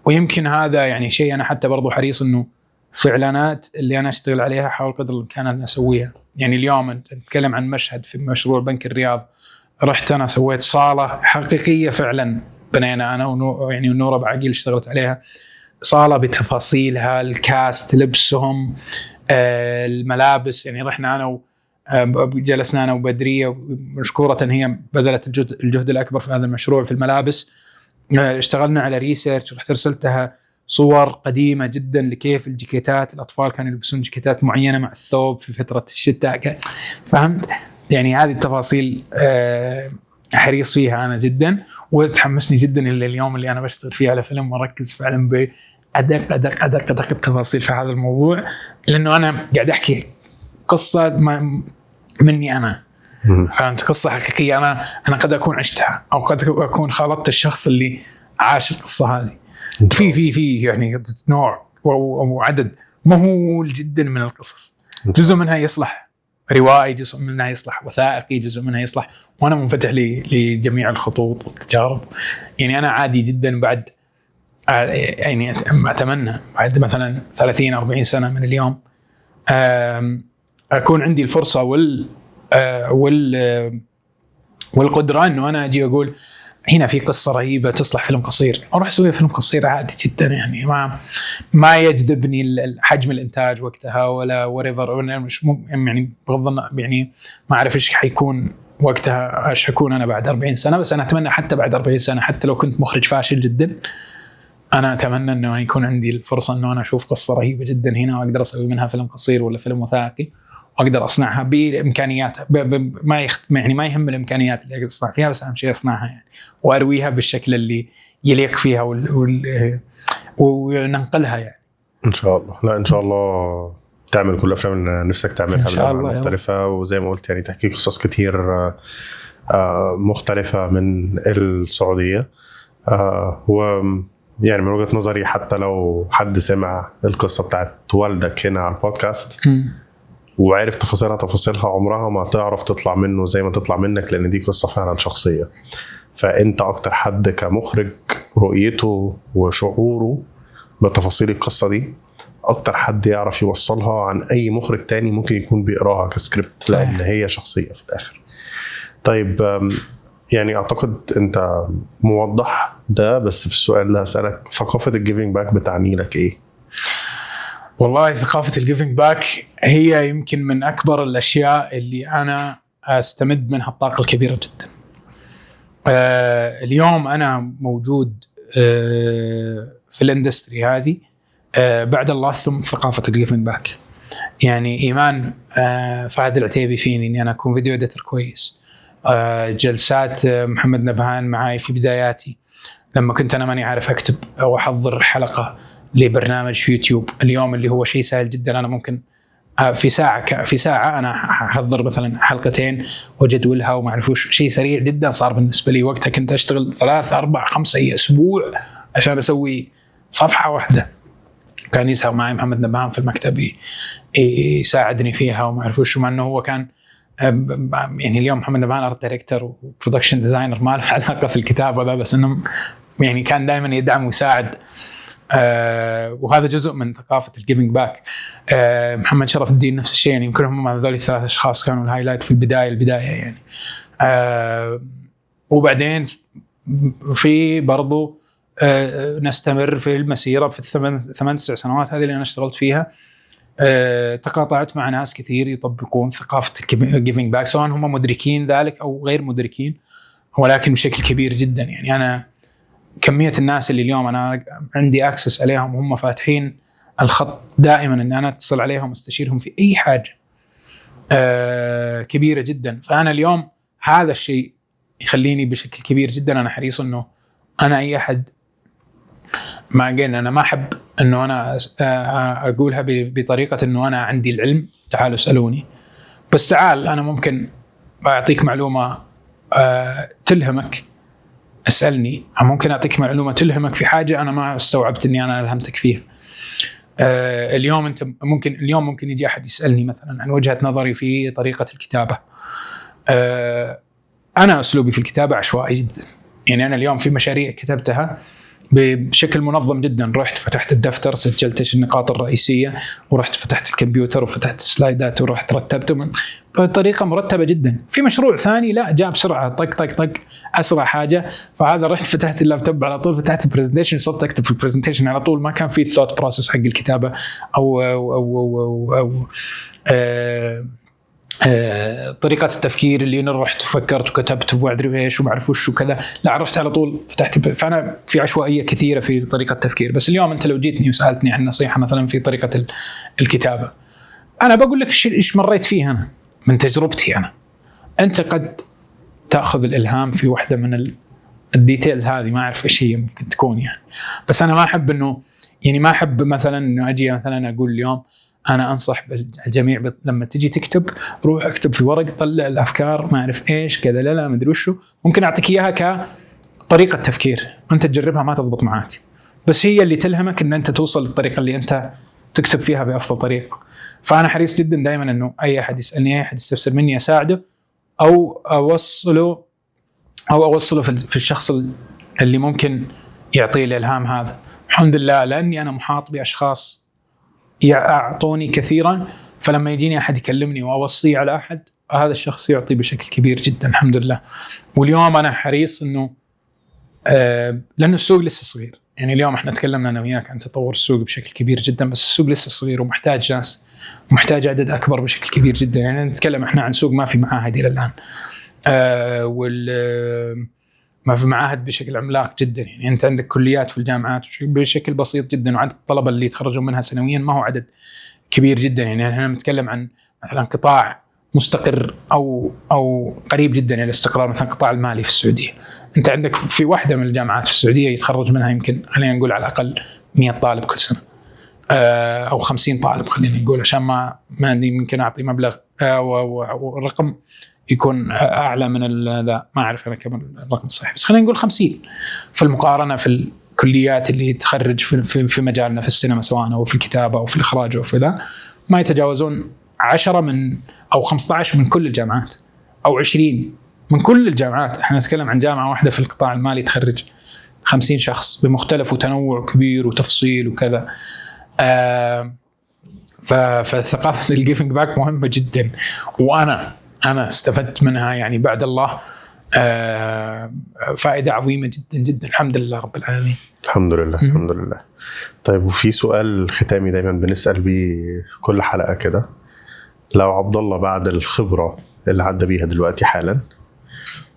ويمكن هذا يعني شيء انا حتى برضو حريص انه في اعلانات اللي انا اشتغل عليها احاول قدر الامكان ان اسويها. يعني اليوم انت نتكلم عن مشهد في مشروع بنك الرياض، رحت انا سويت صاله حقيقية فعلا بنينا انا يعني ونوره بعقيل اشتغلت عليها، صاله بتفاصيلها، ال cast، لبسهم، الملابس. يعني رحنا انا جلسنا انا وبدريه، مشكورة هي بذلت الجهد الاكبر في هذا المشروع في الملابس. اشتغلنا على research، رحت ارسلتها صور قديمة جدا لكيف الجاكيتات، الاطفال كانوا يلبسون جاكيتات معينة مع الثوب في فترة الشتاء، فهمت؟ يعني هذه التفاصيل حريص فيها انا جدا، وتحمسني جدا الى اليوم اللي انا بشتغل فيه على فيلم واركز فعلا بادق ادق ادق ادق التفاصيل في هذا الموضوع، لانه انا قاعد احكي قصة مني انا، فهمت؟ قصة حقيقية انا قد اكون عشتها، او قد اكون خالطت الشخص اللي عاش القصة هذه. في في في يعني نوع وعدد مهول جدا من القصص، جزء منها يصلح روائي، جزء منها يصلح وثائقي، جزء منها يصلح، وانا منفتح لجميع الخطوط والتجارب. يعني انا عادي جدا بعد، يعني اتمنى بعد مثلا 30 40 سنة من اليوم اكون عندي الفرصة والقدرة انه انا اجي اقول هنا في قصة رهيبة تصلح فيلم قصير، اروح اسوي فيلم قصير عادي جدا. يعني ما يجذبني حجم الانتاج وقتها ولا whatever، مش يعني بغض النظر، يعني ما اعرف ايش حيكون وقتها، ايش حكون انا بعد 40 سنة، بس انا اتمنى حتى بعد 40 سنة، حتى لو كنت مخرج فاشل جدا، انا اتمنى انه يكون عندي الفرصة انه انا اشوف قصة رهيبة جدا هنا واقدر اسوي منها فيلم قصير ولا فيلم وثائقي، واقدر اصنعها بامكانياتها، ما يعني ما يهم الامكانيات اللي اقدر اصنع فيها، بس اهم شيء اصنعها يعني، وارويها بالشكل اللي يليق فيها وننقلها يعني. ان شاء الله. لا ان شاء الله تعمل كل الافلام اللي نفسك تعملها إن شاء الله مختلفة، وزي ما قلت يعني تحكي قصص كتير مختلفة من السعودية. و يعني من وجهه نظري حتى لو حد سمع القصة بتاعت والدك هنا على البودكاست وعرف تفاصيلها عمرها ما تعرف تطلع منه زي ما تطلع منك، لان دي قصة فعلا شخصية. فانت اكتر حد كمخرج رؤيته وشعوره بتفاصيل القصة دي اكتر حد يعرف يوصلها عن اي مخرج تاني ممكن يكون بيقراها كسكريبت، لان هي شخصية في الاخر. طيب يعني اعتقد انت موضح ده، بس في السؤال ده هسألك، ثقافة ال giving back بتعني لك ايه؟ والله ثقافة ال giving back هي يمكن من أكبر الأشياء اللي أنا أستمد منها الطاقة الكبيرة جدا. اليوم أنا موجود في ال industry هذه بعد الله ثم ثقافة ال giving back. يعني إيمان فهد العتيبي فيني إني أنا أكون video editor كويس. جلسات محمد نبهان معاي في بداياتي لما كنت أنا ماني عارف أكتب أو أحضر حلقة لبرنامج في يوتيوب، اليوم اللي هو شيء سهل جدا، أنا ممكن في ساعة، في ساعة انا احضر مثلا حلقتين واجدولها وما اعرف وش، شيء سريع جدا صار بالنسبة لي. وقتها كنت اشتغل 3 4 5 اسبوع عشان اسوي صفحة واحدة. كان يسهر معي محمد نبهان في المكتب يساعدني فيها وما اعرف وش، مع انه هو كان يعني اليوم محمد نبهان art director و production designer، ما له علاقة في الكتابة ذا، بس انه يعني كان دائما يدعم ويساعد. وهذا جزء من ثقافة ال giving back. محمد شرف الدين نفس الشيء، يعني يمكن هم هذول الثلاث اشخاص كانوا ال highlight في البدايه يعني. وبعدين في برضو نستمر في المسيرة في الثمان تسع سنوات هذه اللي انا اشتغلت فيها. تقاطعت مع ناس كثير يطبقون ثقافة ال giving back، سواء هم مدركين ذلك او غير مدركين، ولكن بشكل كبير جدا. يعني انا كمية الناس اللي اليوم انا عندي access عليهم وهم فاتحين الخط دائما ان انا اتصل عليهم استشيرهم في اي حاجة كبيرة جدا. فانا اليوم هذا الشيء يخليني بشكل كبير جدا انا حريص انه انا اي احد، ما قلنا انا ما احب انه انا اقولها بطريقة انه انا عندي العلم تعالوا اسالوني، بس تعال انا ممكن اعطيك معلومة تلهمك اسالني، او ممكن اعطيك معلومة تلهمك في حاجة انا ما استوعبت اني انا الهمتك فيها. اليوم انت ممكن، اليوم ممكن يجي احد يسالني مثلا عن وجهه نظري في طريقه الكتابة. انا اسلوبي في الكتابة عشوائي جدا، يعني انا اليوم في مشاريع كتبتها بشكل منظم جدا، رحت فتحت الدفتر سجلت ايش النقاط الرئيسية، ورحت فتحت الكمبيوتر وفتحت السلايدات ورحت رتبته بطريقة مرتبه جدا. في مشروع ثاني لا، جاء بسرعة طق طق طق اسرع حاجة، فهذا رحت فتحت اللابتوب على طول، فتحت ال presentation صرت اكتب في ال presentation على طول، ما كان في thought process حق الكتابة او طريقة التفكير اللي انا رحت وفكرت وكتبت وما ادري ايش وما اعرف وش وكذا، لا رحت على طول فتحت. فانا في عشوائية كثيرة في طريقه التفكير. بس اليوم انت لو جيتني وسالتني عن نصيحة مثلا في طريقه الكتابة، انا بقول لك ايش مريت فيه انا من تجربتي انا. انت قد تاخذ الالهام في واحدة من ال details هذه، ما اعرف ايش هي ممكن تكون يعني، بس انا ما احب انه يعني ما احب مثلا انه اجي مثلا اقول اليوم انا انصح الجميع لما تجي تكتب روح اكتب في ورق، طلع الافكار، ما اعرف ايش كذا، لا لا ما ادري وشو. ممكن اعطيك اياها كطريقه تفكير انت تجربها ما تضبط معاك، بس هي اللي تلهمك ان انت توصل للطريقة اللي انت تكتب فيها بافضل طريقه. فانا حريص جدا دائما انه اي احد يسالني، اي احد يستفسر مني، اساعده او اوصله في الشخص اللي ممكن يعطيه الالهام هذا. الحمد لله لاني انا محاط باشخاص يعطوني كثيرا، فلما يجيني احد يكلمني واوصيه على احد، هذا الشخص يعطي بشكل كبير جدا الحمد لله. واليوم انا حريص انه لانه السوق لسه صغير، يعني اليوم احنا تكلمنا انا وياك عن تطور السوق بشكل كبير جدا، بس السوق لسه صغير ومحتاج ناس، محتاج عدد اكبر بشكل كبير جدا. يعني نتكلم احنا عن سوق ما في معاهد الى الان، وال ما في معاهد بشكل عملاق جدا، يعني انت عندك كليات في الجامعات بشكل بسيط جدا، وعدد الطلبة اللي يتخرجون منها سنويا ما هو عدد كبير جدا. يعني احنا نتكلم عن مثلا قطاع مستقر او قريب جدا الى الاستقرار، مثلا القطاع المالي في السعودية. انت عندك في واحدة من الجامعات في السعودية يتخرج منها يمكن خلينا نقول على الاقل 100 طالب كل سنة، او 50 طالب خلينا نقول، عشان ما يمكن اعطي مبلغ ورقم يكون اعلى من ذا، ما اعرف انا كم الرقم الصحيح، بس خلينا نقول 50 في المقارنة في الكليات اللي تخرج في مجالنا في السينما، سواء او في الكتابة او في الاخراج او في ذا، ما يتجاوزون 10 من او 15 من كل الجامعات او 20 من كل الجامعات. احنا نتكلم عن جامعه واحدة في القطاع المالي تخرج 50 شخص بمختلف وتنوع كبير وتفصيل وكذا. فثقافه ال giving back مهمة جدا، وانا استفدت منها يعني بعد الله فائدة عظيمة جدا جدا، الحمد لله رب العالمين. الحمد لله، الحمد لله. طيب، وفي سؤال ختامي دايما بنسال بيه كل حلقة كده، لو عبد الله بعد الخبرة اللي عدى بيها دلوقتي حالا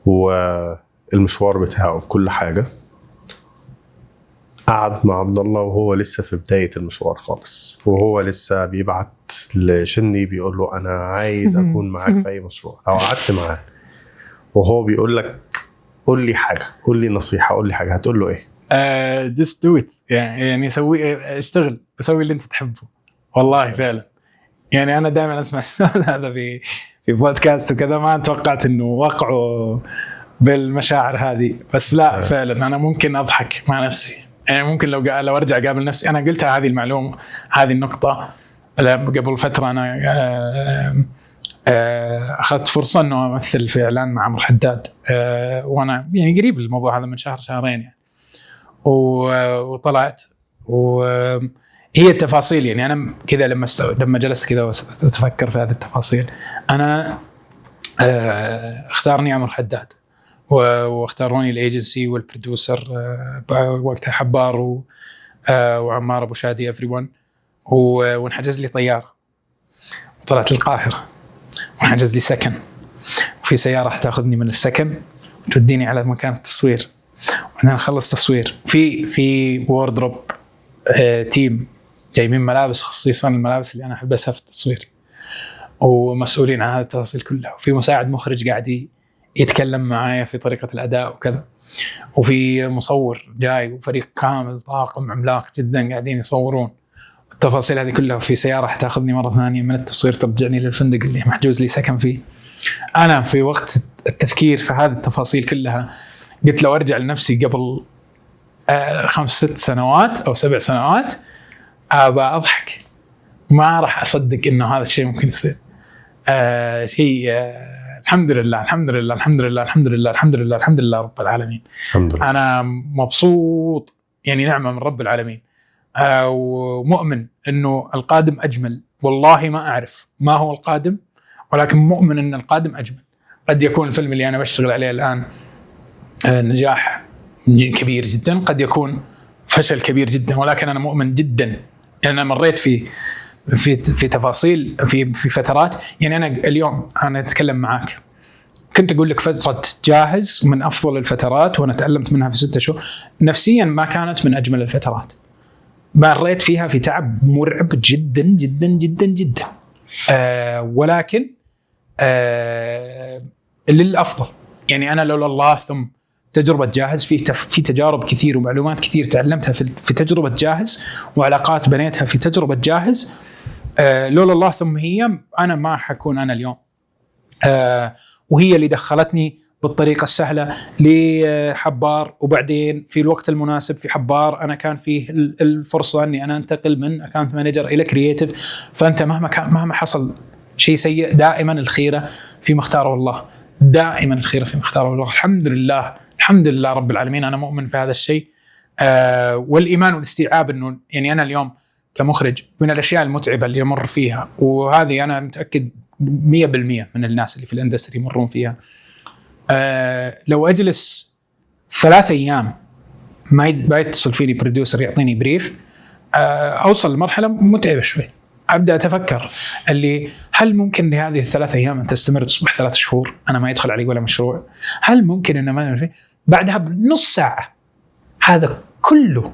والمشوار بتاعه بكل حاجه، قعد مع عبد الله وهو لسه في بداية المشوار خالص، وهو لسه بيبعت لشندي بيقول له انا عايز اكون معاك في اي مشروع، لو قعدت معاه وهو بيقول لك قول لي حاجه، قول لي نصيحه، قول لي حاجه، هتقول له ايه؟ just do it، يعني سوي، اشتغل، سوي اللي انت تحبه. والله فعلا يعني انا دائما اسمع السؤال هذا في بودكاست وكذا، ما توقعت انه وقعه بالمشاعر هذه، بس لا فعلا انا ممكن اضحك مع نفسي. يعني ممكن لو ارجع اقابل نفسي، انا قلتها هذه المعلومة، هذه النقطة قبل فتره. انا اخذت فرصة انه امثل في اعلان مع عمرو حداد، وانا يعني قريب الموضوع هذا من شهر شهرين يعني، وطلعت وهي التفاصيل. يعني انا كذا لما جلست كذا واتفكر في هذه التفاصيل، انا اختارني عمرو حداد واختاروني ال agency وال producer وقتها حبار وعمار ابو شادي everyone، وانحجز لي طيارة وطلعت القاهرة، وانحجز لي سكن، وفي سيارة حتاخذني من السكن وتوديني على مكان التصوير، وبعدين اخلص تصوير في wardrobe team جايبين ملابس، خصيصا الملابس اللي انا احبسها في التصوير، ومسؤولين عن هذه التفاصيل كلها، وفي مساعد مخرج قاعد يتكلم معايا في طريقه الاداء وكذا، وفي مصور جاي، وفريق كامل طاقم عملاق جدا قاعدين يصورون التفاصيل هذه كلها، وفي سيارة حتاخذني مرة ثانية من التصوير ترجعني للفندق اللي محجوز لي سكن فيه. انا في وقت التفكير في هذه التفاصيل كلها قلت لو ارجع لنفسي قبل 5 6 سنوات او 7 سنوات ابى اضحك، ما راح اصدق انه هذا الشيء ممكن يصير. شيء الحمد لله الحمد لله الحمد لله الحمد لله الحمد لله الحمد لله رب العالمين. الحمد لله. انا مبسوط، يعني نعمه من رب العالمين، ومؤمن انه القادم اجمل. والله ما اعرف ما هو القادم، ولكن مؤمن ان القادم اجمل. قد يكون الفيلم اللي انا بشتغل عليه الان نجاح كبير جدا، قد يكون فشل كبير جدا، ولكن انا مؤمن جدا لان انا مريت في في في تفاصيل في فترات. يعني انا اليوم انا اتكلم معاك كنت اقول لك فترة جاهز من افضل الفترات، وانا تعلمت منها في 6 شهور. نفسيا ما كانت من اجمل الفترات، مريت فيها في تعب مرعب جدا جدا جدا جدا، ولكن للافضل. يعني انا لولا الله ثم تجربة جاهز، في تجارب كثير ومعلومات كثير تعلمتها في تجربة جاهز، وعلاقات بنيتها في تجربة جاهز، لولا الله ثم هي أنا ما حكون أنا اليوم. وهي اللي دخلتني بالطريقة السهلة لحبار، وبعدين في الوقت المناسب في حبار أنا كان فيه الفرصة أني أنا أنتقل من account manager إلى creative. فأنت مهما حصل شيء سيء، دائما الخيرة فيما اختاره الله، دائما الخيرة فيما اختاره الله. الحمد لله الحمد لله رب العالمين، أنا مؤمن في هذا الشيء. والإيمان والاستيعاب أنه يعني أنا اليوم كمخرج من الأشياء المتعبة اللي يمر فيها، وهذه أنا متأكد 100% من الناس اللي في ال industry يمرون فيها، لو أجلس 3 أيام ما يتصل فيني producer يعطيني brief، أوصل لمرحلة متعبة شوي. أبدأ أتفكر اللي هل ممكن لهذه ال3 أيام أن تستمر تصبح 3 شهور أنا ما يدخل علي ولا مشروع؟ هل ممكن أن ما بعدها بنص ساعة هذا كله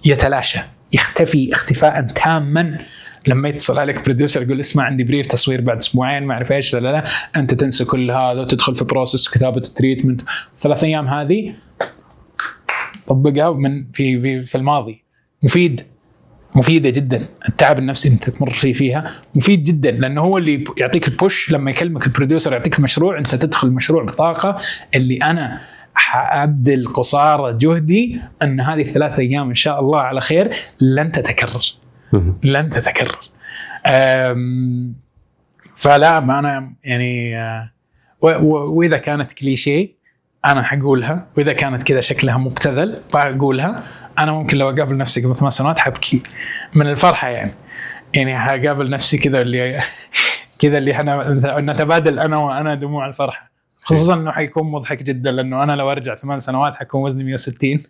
يتلاشى، يختفي اختفاء تاما لما يتصل عليك producer يقول اسمع عندي brief تصوير بعد اسبوعين ما اعرف ايش، لا لا لا، انت تنسى كل هذا وتدخل في process كتابه ال treatment. 3 ايام هذه طبقها من في في في الماضي، مفيدة جدا. التعب النفسي انت تمر فيها مفيد جدا، لانه هو اللي يعطيك ال push. لما يكلمك ال producer يعطيك مشروع، انت تدخل المشروع بطاقة اللي انا حابذل قصارى جهدي ان هذه 3 ايام ان شاء الله على خير لن تتكرر، لن تتكرر. فلا ما انا يعني واذا كانت كليشيه انا حقولها، واذا كانت كذا شكلها مبتذل بقولها. انا ممكن لو اقابل نفسي قبل 8 سنوات حبكي من الفرحة، يعني حقابل نفسي كذا اللي كذا اللي احنا نتبادل انا وانا دموع الفرحة، خصوصا انه حيكون مضحك جدا، لانه انا لو ارجع 8 سنوات حيكون وزني 160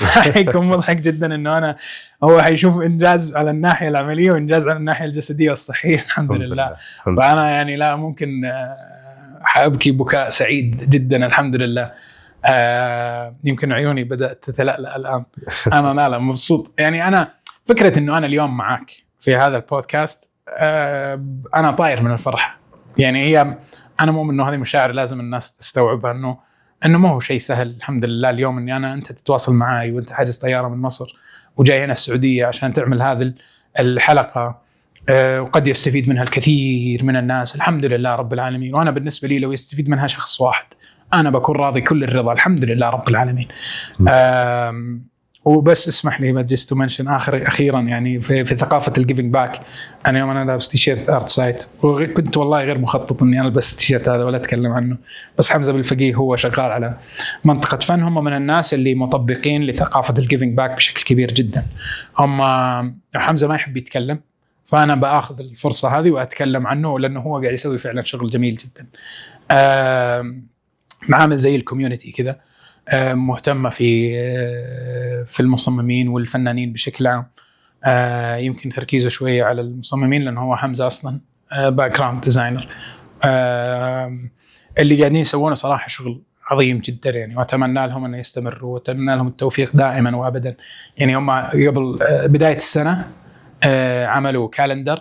حيكون مضحك جدا انه انا هو حيشوف انجاز على الناحية العملية وانجاز على الناحية الجسدية والصحية الحمد لله. فانا يعني لا ممكن حابكي بكاء سعيد جدا الحمد لله. يمكن عيوني بدات تتلألأ الان. انا لا مبسوط. يعني انا فكرة انه انا اليوم معاك في هذا البودكاست، انا طاير من الفرحة. يعني هي انا مؤمن انه هذه مشاعر لازم الناس تستوعبها، انه ما هو شيء سهل الحمد لله اليوم اني انا انت تتواصل معي وانت حاجز طيارة من مصر وجاي هنا السعودية عشان تعمل هذه الحلقة. وقد يستفيد منها الكثير من الناس، الحمد لله رب العالمين. وانا بالنسبة لي لو يستفيد منها شخص واحد انا بكون راضي كل الرضا، الحمد لله رب العالمين. وبس اسمح لي just to mention اخر اخيرا، يعني في ثقافة ال giving back، انا يوم انا لابس تيشيرت Art Site، وكنت والله غير مخطط اني البس التيشيرت هذا ولا اتكلم عنه، بس حمزة بالفقيه هو شغال على منطقة فن، هم من الناس اللي مطبقين لثقافة ال giving back بشكل كبير جدا. هم حمزة ما يحب يتكلم، فانا باخذ الفرصة هذه واتكلم عنه لانه هو قاعد يسوي فعلا شغل جميل جدا. عامل زي ال community كذا، مهتمة في المصممين والفنانين بشكل عام. يمكن تركيزه شوية على المصممين لانه هو حمزة اصلا background designer. اللي قاعدين يسوونه صراحة شغل عظيم جدا يعني، واتمنى لهم ان يستمروا، واتمنى لهم التوفيق دائما وابدا. يعني هم قبل بداية السنة عملوا calendar،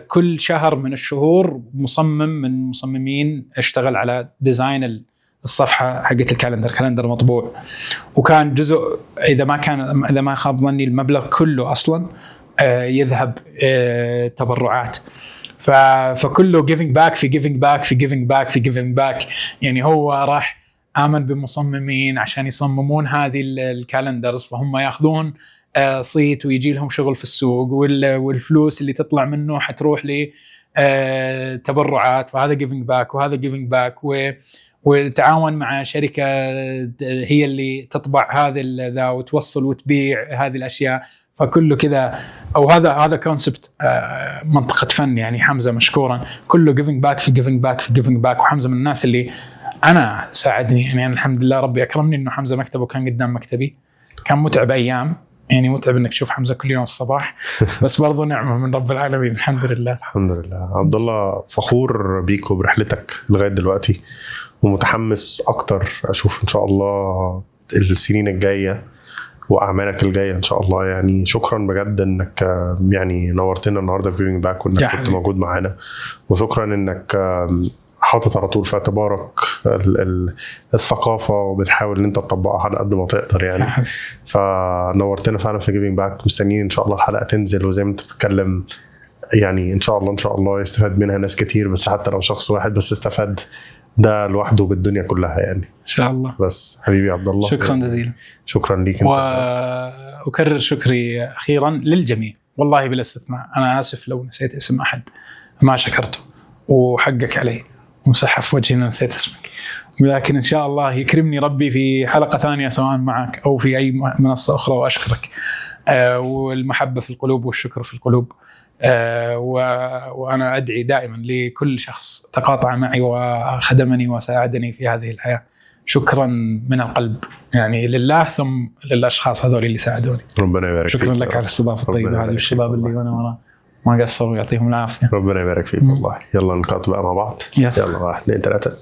كل شهر من الشهور مصمم من المصممين اشتغل على design الصفحة حقت ال calendar، calendar مطبوع، وكان جزء اذا ما خاب ظني المبلغ كله اصلا يذهب تبرعات. فكله giving back في giving back في giving back في giving back. يعني هو راح امن بمصممين عشان يصممون هذه ال calendars، فهم ياخذون صيت ويجي لهم شغل في السوق، والفلوس اللي تطلع منه حتروح ل تبرعات، فهذا giving back وهذا giving back. وتعاون مع شركة هي اللي تطبع هذه ذا وتوصل وتبيع هذه الاشياء، فكله كذا. او هذا concept منطقة فن يعني. حمزة مشكورا كله giving back في giving back في giving back. وحمزة من الناس اللي انا ساعدني، يعني انا الحمد لله ربي اكرمني انه حمزة مكتبه كان قدام مكتبي، كان متعب ايام، يعني متعب انك تشوف حمزة كل يوم الصباح، بس برضو نعمه من رب العالمين، الحمد لله. الحمد لله. عبد الله، فخور بيك وبرحلتك لغاية دلوقتي، ومتحمس اكتر اشوف ان شاء الله السنين الجاية واعمالك الجاية ان شاء الله. يعني شكرا بجد انك يعني نورتنا النهارده في Giving Back، وانك كنت موجود معانا، وشكرا انك حاطط على طول في اعتبارك الثقافة وبتحاول ان انت تطبقها على قد ما تقدر يعني. فنورتنا فعلا في Giving Back. مستنيين ان شاء الله الحلقة تنزل، وزي ما انت بتتكلم يعني ان شاء الله ان شاء الله يستفاد منها ناس كتير، بس حتى لو شخص واحد بس استفاد، ده لوحده بالدنيا كلها يعني. ان شاء الله. بس حبيبي عبد الله. شكرا جزيلا. شكرا ليك انت. واكرر شكري اخيرا للجميع والله بلا استثناء. انا اسف لو نسيت اسم احد ما شكرته، وحقك علي ومسحها في وجهي ان نسيت اسمك، ولكن ان شاء الله يكرمني ربي في حلقة ثانية سواء معك او في اي منصة اخرى واشكرك. والمحبة في القلوب والشكر في القلوب. وانا ادعي دائما لكل شخص تقاطع معي وخدمني وساعدني في هذه الحياة. شكرا من القلب يعني لله ثم للاشخاص هذول اللي ساعدوني. ربنا يبارك شكرا فيك. لك على الاستضافة الطيبة هذه، والشباب اللي وانا ورا ما قصروا، يعطيهم العافية. ربنا يبارك فيك والله. يلا نقطع بقى مع بعض. يلا. يلا، واحد، اثنين، ثلاثه.